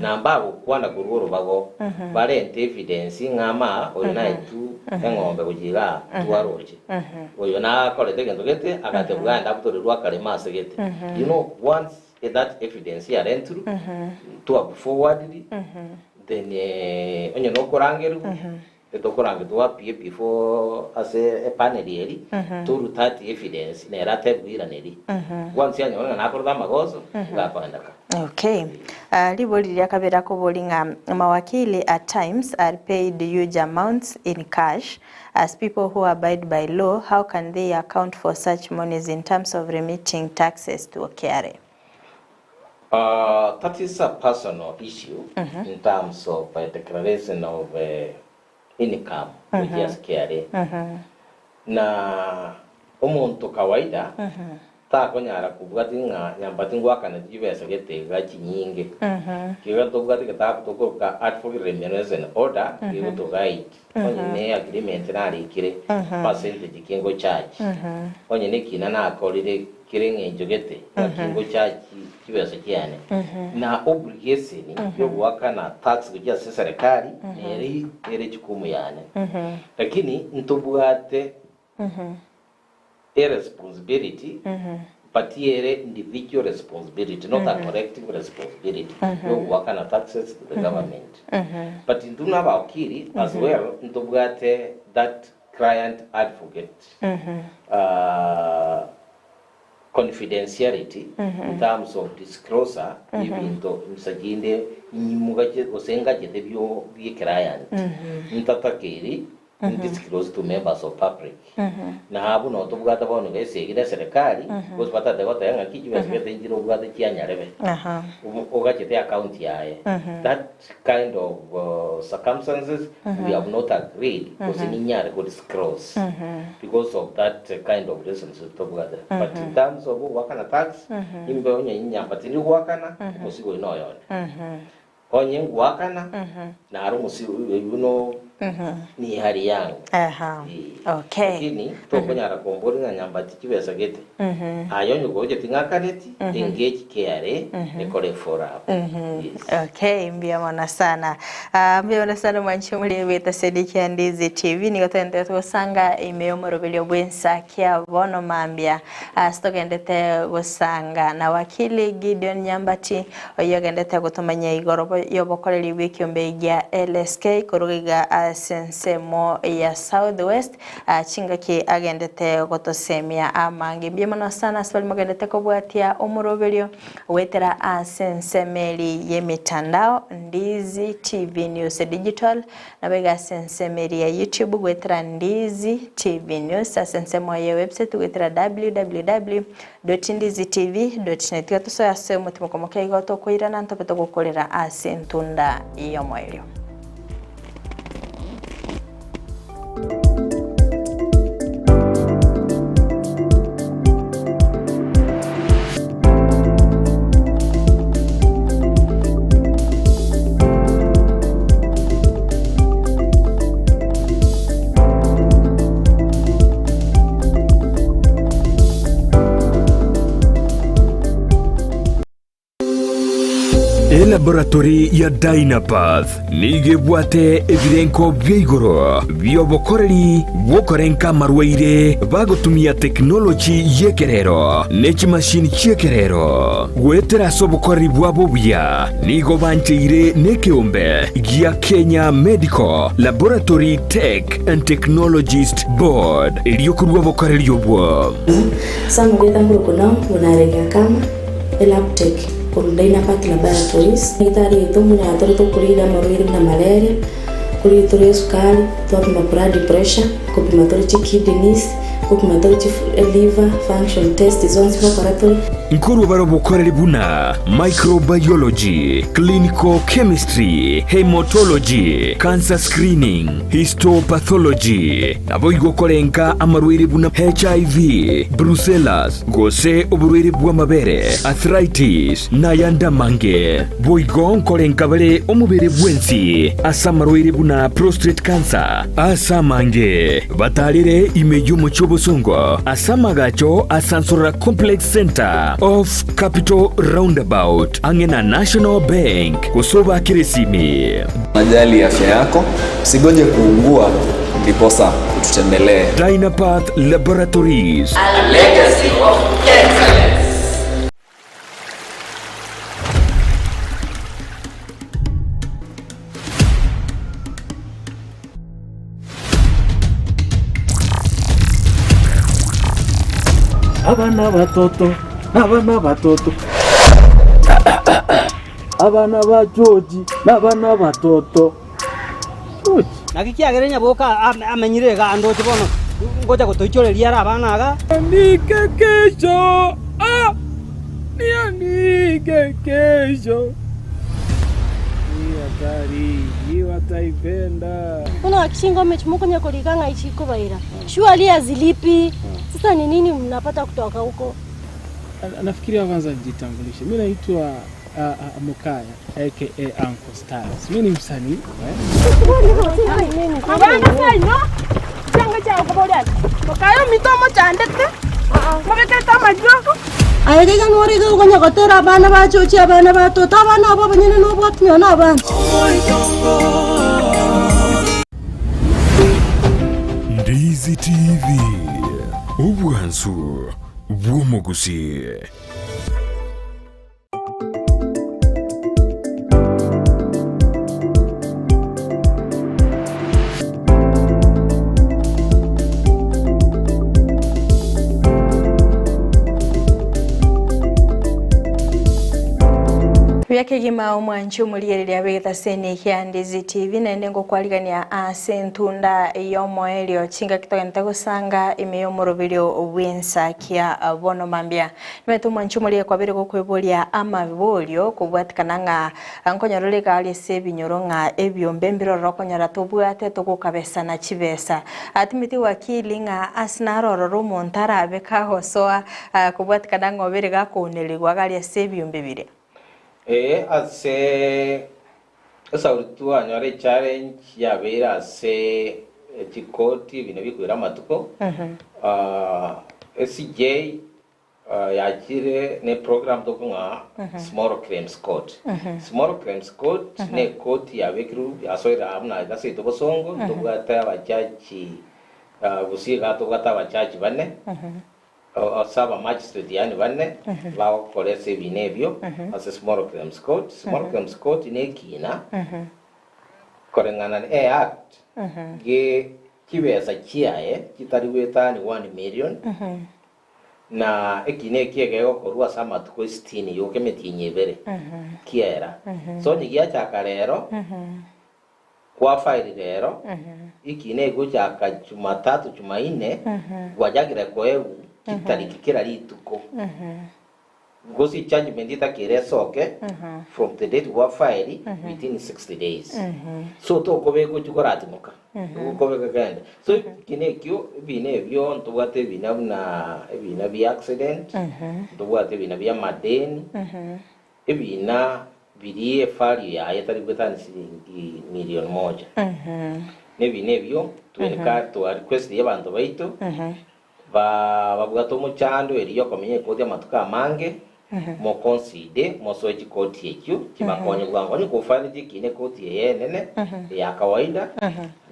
na mbagokwana korwa orobago, barente evidence ng'a ama oyo naetwe eng'ombe gochia igaa twaroche, oyo nakorete egento gete, agatebwa genda abutorerwe akarema ase gete. You know once that evidence yarentirwe, twabu forwarded, then onye nokorangerigwa, Etokorange twapie before ase epanel eri toru that evidence nere atebwe iraneri once anyore ng'a nakorete amagoso iga akoenda ka. Okay. Ribori riria kabere akobori ng'a mawakili at times are paid huge amounts in cash as people who abide by law how can they account for such monies in terms of remitting taxes to KRA? That is a personal issue in terms of declaration of income gochia ase KRA. Na omonto kawaida takonyara kobwati ng'a nyambati ngwakaneti chibesa gete iga chinyinge. Kiga tobwate egetabu tokoroka Advocate Remuneration Order gegoto guide onye ne agreement narikire percentage ki ngo charge onye nekina nakorire Kera eng'encho gete ng'aki ngochachi chibesa chiane, na obligation yogoakana tax gochia ase eserekari nere ere jukumu yane. Lakini ntobwate eresponsibility but ere individual responsibility not a collective responsibility yogoakana taxes to the government. But intwe buna abawakili as well ntobwate that Client advocate confidentiality in terms of disclosure y'ebinto insa chinde nyimugache gose ngachete bio bie client ntatakeiri disclose to members of public. Na abwo noo tobwate bono iga esegi na eserekari gose batate goteba ng'aki chibesa gete nchire obwate chianyarebe ogachete account yaye that kind of circumstances we have not agreed gose ninyare go disclose because of that kind of relationship tobwate but in terms of goakana tax imbe onye inyamba tindi goakana omosigo oyo noyonde onye ngoakana naro omosigo oywo no ni hali yangu Okay. Lakini tokonyara komboria ng'a nyambati chibesa gete aye onye gocheti ng'akaneti engage KRA ekore follow up yes. Okay, mbuya mono sana. Ah, mbuya mono sana mwanche muri beta Sediki ya Ndizi TV nigo togenderete gosanga ime y'omoroberio bw'ensa kia bono mambia ase togendete gosanga na wakili Gideon Nyambati Oyio ogendete gotomanyia igoro y'obokoreri bw'ekiombe gia LSK koruga iga ase ensemo ya South West, chingaki agendete gotosemia amange. Mbuya mono sana ase baria mogendete kobwatia omoroberio goetera ase ensemo eri y'emitandao, Ndizi TV News Digital, Nabo iga ase ensemo eria ya YouTube goetera Ndizi TV News, ase ensemo ye website goetera www.ndizitv.net. Tiga tosoe ase omotimoko moke igo tokoirana ntobe togokorera ase entunda y'omoerio. Elaboratory ya Dynapath nigo ebwate ebirenko bia igoro bi'obokoreri bw'okorenka amarwaire bagotumia tekinoloji y'ekerero ne chimashini chi'ekerero. Goetera ase obokoreri bwabo obuya, nigo bancheire nekeombe gia Kenya Medical Laboratory Tech and Technologist Board erio korua obokoreri obwo. Ase amarieta nkorokwa Naomi buna Kama, Elabtech, korwa Dynapath Laboratories. Daktari oito buna atorete okorire amarwaire buna malaria, korire tore esukari, twapima blood pressure, kopima tore chikidneys, Ngopima tore chi liver function test zonsi ngokora tore. Nkorwa bare obokoreri buna microbiology, clinical chemistry, haematology, cancer screening, histopathology, naboigo korenka amarwaire buna HIV, brucellas, gose oborwaire bw'amabere, arthritis, na ayande amange. Boigo nkorenka bare omobere bwensi ase amarwaire buna prostate cancer, ase amange batarire ime y'omochie obosongo ase amagacho a Sansorora Complex Centre off Capital Roundabout ang'e na National Bank gose obakere esimi. Unajali afya yako, usigoje kuugua ndiposa ututembelee. Dynapath Laboratories. A legacy of excellence. Abana batoto, abana batoto, abana ba George, nabana batoto. George. Naki kiagera nyaboka amenyire iga andoche bono ngocha gotoichoreria are abana iga. Nianike kesho, ah, nianike kesho. Hii hatari, hii wataipenda. Bono gaki chingoma echi mokonya korika ng'ai chikobaira. Surely hazilipi. Sasa ni nini mnapata kutoka huko? Nafikiria kwanza nijitambulishe. Mi naitwa Mukaya aka Uncle Styles. Mi ni msanii eh? Abana seino, chianga chiao nkoboria ati, Mokaye ominto omochandete, mobekerete amariogo. Aye iga nore iga okonya gotera abana ba chochi abana ba toto abana abo abanyene nobwati nonye na abana. Ndizi TV, obwansu bw'omogusii. Buya kegima omwanchi omorigereria bw'egetaseni kia Ndizi TV naende ngokwarigania ase entunda y'omoerio chingaki togente gosanga ime y'omoroberio bw'ensakia bono mambia. Nimanyete omwanchi omoria kwabere gokweboria amaborio kobwatikana ng'a nkonyora ore iga aria ase ebinyoro ng'a ebiombe mbirororo okonyora tobwate togokabesana chibesa. Timeti wakili ng'a ase naro ororo omonto arabe kagosoa kobwatikana ng'a obere gakounerigwa iga aria ase ebiombe biria. Ee, ase esauri twanyora echallenge yabeire ase chikoti ebinto bikoira amatuko. SCJ Yachire ne program tokong'a small claims court. Small claims court ne court yabekirwe yasoire aa buna iga seito bosongo ntobwate abajaji gusii igaa tobwate abajaji bane ase aba magistrate yaani bane bagokora ase ebina ebio ase small claims court. Small claims court ne ekina koreng'ana ne act ge chibesa chiaye chitari goetania one million. Na ekina ekio egegokorwa ase amatuko esitini yoka emetienyi ebere, kiaera. So onye giachaka rero, kwa file rero, ekina egochaka jumatatu, jumaine, gwachakire koegwa chitariki kera rituko. Gose ejudgment etakere esoke from the date gwa file within 60 days. So tokobeka ochia koratimoka. Okobeka kende. So eki nekio ebina ebio ntobwate ebina buna ebina bia accident, ntobwate ebina bia amadeni, ebina biria evalue yaye etari goetania siringi million moja. Na ebina ebio twenka twa request abanto baito Babwate omochando erio okomenya ekoti amatuko amange, mokonside mosoe chikoti echio chibakonye bwango. Onye kofaineti ekina ekoti eye enene eya kawaida,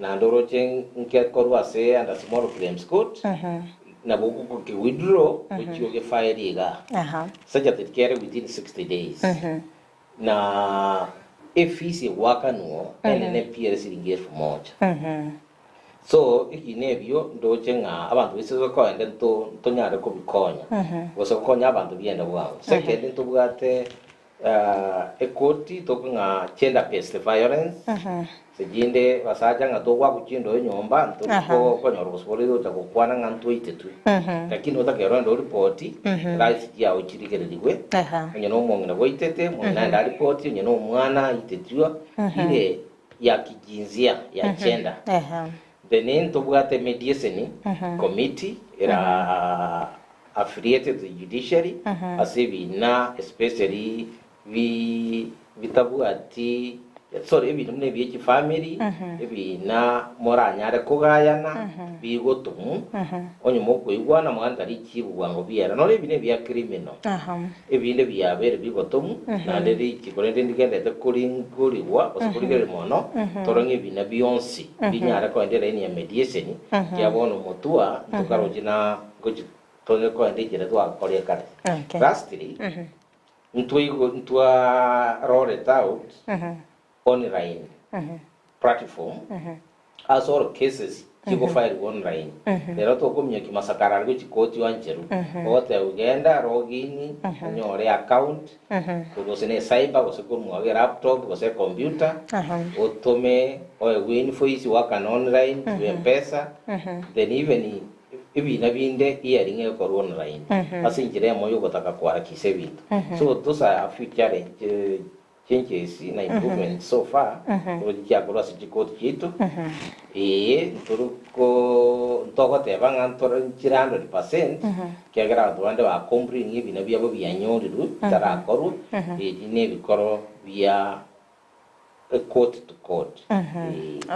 naende oroche nke korwa ase under small claims court, nabo ogoke withdraw ochie ogefaeli igaa. Subject kere within 60 days. Na efees egoakanwo enene pi ere siringi elfu moja. So ekina ebio ndoche ng'a abanto baise gokoenda nto ntonyare kobikonya gose gokonya abanto biende bwango. Second ntobwate. Ekoti tokong'a gender based violence, sechinde basacha ng'a togwakwa chindoe nyomba ntori konyora obosibore gocha gokwana ng'a ntwaitetwe. Lakini otakeire ogende oripoti, rights chiao chirigererigwe, onye na omong'ina gwaitete, omong'ina aende aripoti, onye na omwana aitetwe, ire ya kijinsia ya gender. Then ntobwate mediation committee era affiliated to the judiciary ase ebina especially bi bitabwati sorry ebinto buna ebie chifamily ebina moranyare kogayana bigotomu onye mokoigwana mwagenda richibu bwango biera nonye ebi nebia criminal ebinde biabeire bigotomu naende richiko rende ndigenderete koringorigwa gose korigereria mono tore ng'a ebina bionsi binyare kogenda elaini ya mediation ekiagera bono motwa ntokaroche na Ngochi tore koenda enchera twakoria kare. Okay. Lastly, ntwaigo ntwa roll it out online platform ase all cases chigofairwa online. Rero tokominyokia masakara aria gochia koti oancherwe. Ogotebwa genda log in onyore account korwa gose ne cyber gose korwa mwago elaptop gose ecomputer otome oegwe invoice oakane online through mpesa then even Ebiina binde hearing egokorwa online ase enchera eyemo yogotaka koharakisha ebinto. So those are a few challenge changes na improvements so far toroche chiakorwa ase chikoti chiaito. Ee ntori ko ntogoteba ng'a ntore nchire 100% ekiagera abanto bande ba complain ebina biabo bianyorirwe bitarakorwa, ebi nebikoro bia court to court.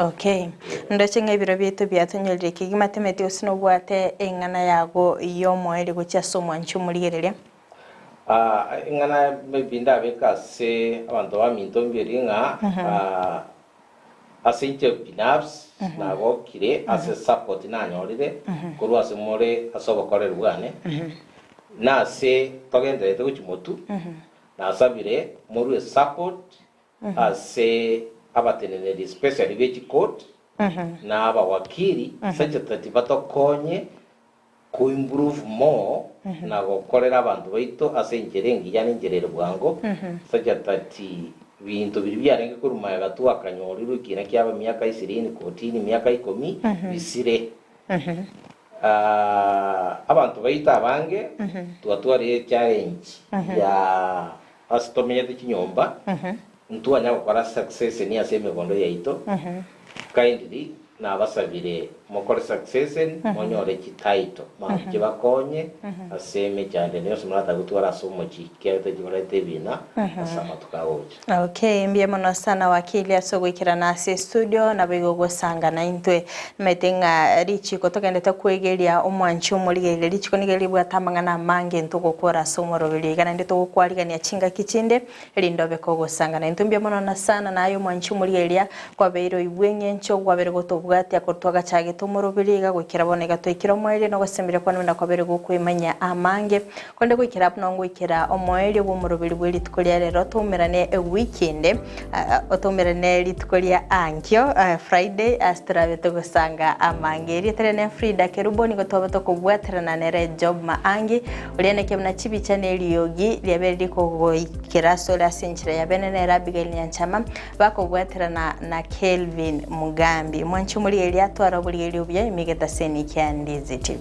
Okay. Ndoche ng'a ebiro biaito biatonyorire kegima timeti gose nobwate eng'ana yago y'omoerio gochia ase omwanchi omorigereria. Ah, eng'ana maybe ndabeke ase abanto baminto mberi ng'a ah, ase inche binafsi nagokire ase support nanyorire korwa ase more ase obokoreri bwane, na ase togendererete gochia motwe. Nasabire morue support ase abateneneri especially be chicourt na abawakili such that batokonye ko improve more na gokorera abanto baito ase enchera engiya na enchera ere bwango such that binto biria biarenge korwa magega twakanyorirwe ekina kiaba miaka ishirini kotini miaka ikomi bisire. Abanto baito abange twatwarire echallenge ya ase tomenyete chinyomba, ntwanya gokora succession ase emegondo yaito, kindly nabasabire mokore succession monyore chititle mambia chibakonye ase emechando ende yonsi moratake gotwara ase omochie ekiagera tichikoreta ebina ase amatuko agocha. Okay, mbuya mono sana wakili ase ogoikerana ase estudio naboigo ogosanga naintwe. Nimaete ng'a richiko togendete kwegeria omwanchi omorigereria richiko nigo ribwate amang'ana amange ntogokora ase omoroberio iga naende togokwarigania chingaki chinde erinde obe kogosanga naintwe. Mbuya mono na sana naye omwanchi omorigereria kwabeire oibwe eng'encho gwabere gotobwatia korwa twagachagete omoroberio iga goikera bono iga twaikire omoerio na ogosemeria kwane buna kwabere gokwemanyia amange. Korende goikera buna ngoikera omoerio bw'omoroberi bwe rituko ria rero toumerane ewiki ende, otoumerane rituko ria ankio, Friday, ase torabe togosanga amange. Erieta riane Frida Kerubo, nigo twaba tokobwaterana nere Job Maangi, oria neke buna chibicha na eriogi riabeire rikogoikera asore ase enchera ya bene nere Abigail Nyanchama, bakobwaterana na Kelvin Mugambi. Mwanche omorigereria atware oborigereria obuya ime egetaseni kia Ndizi TV.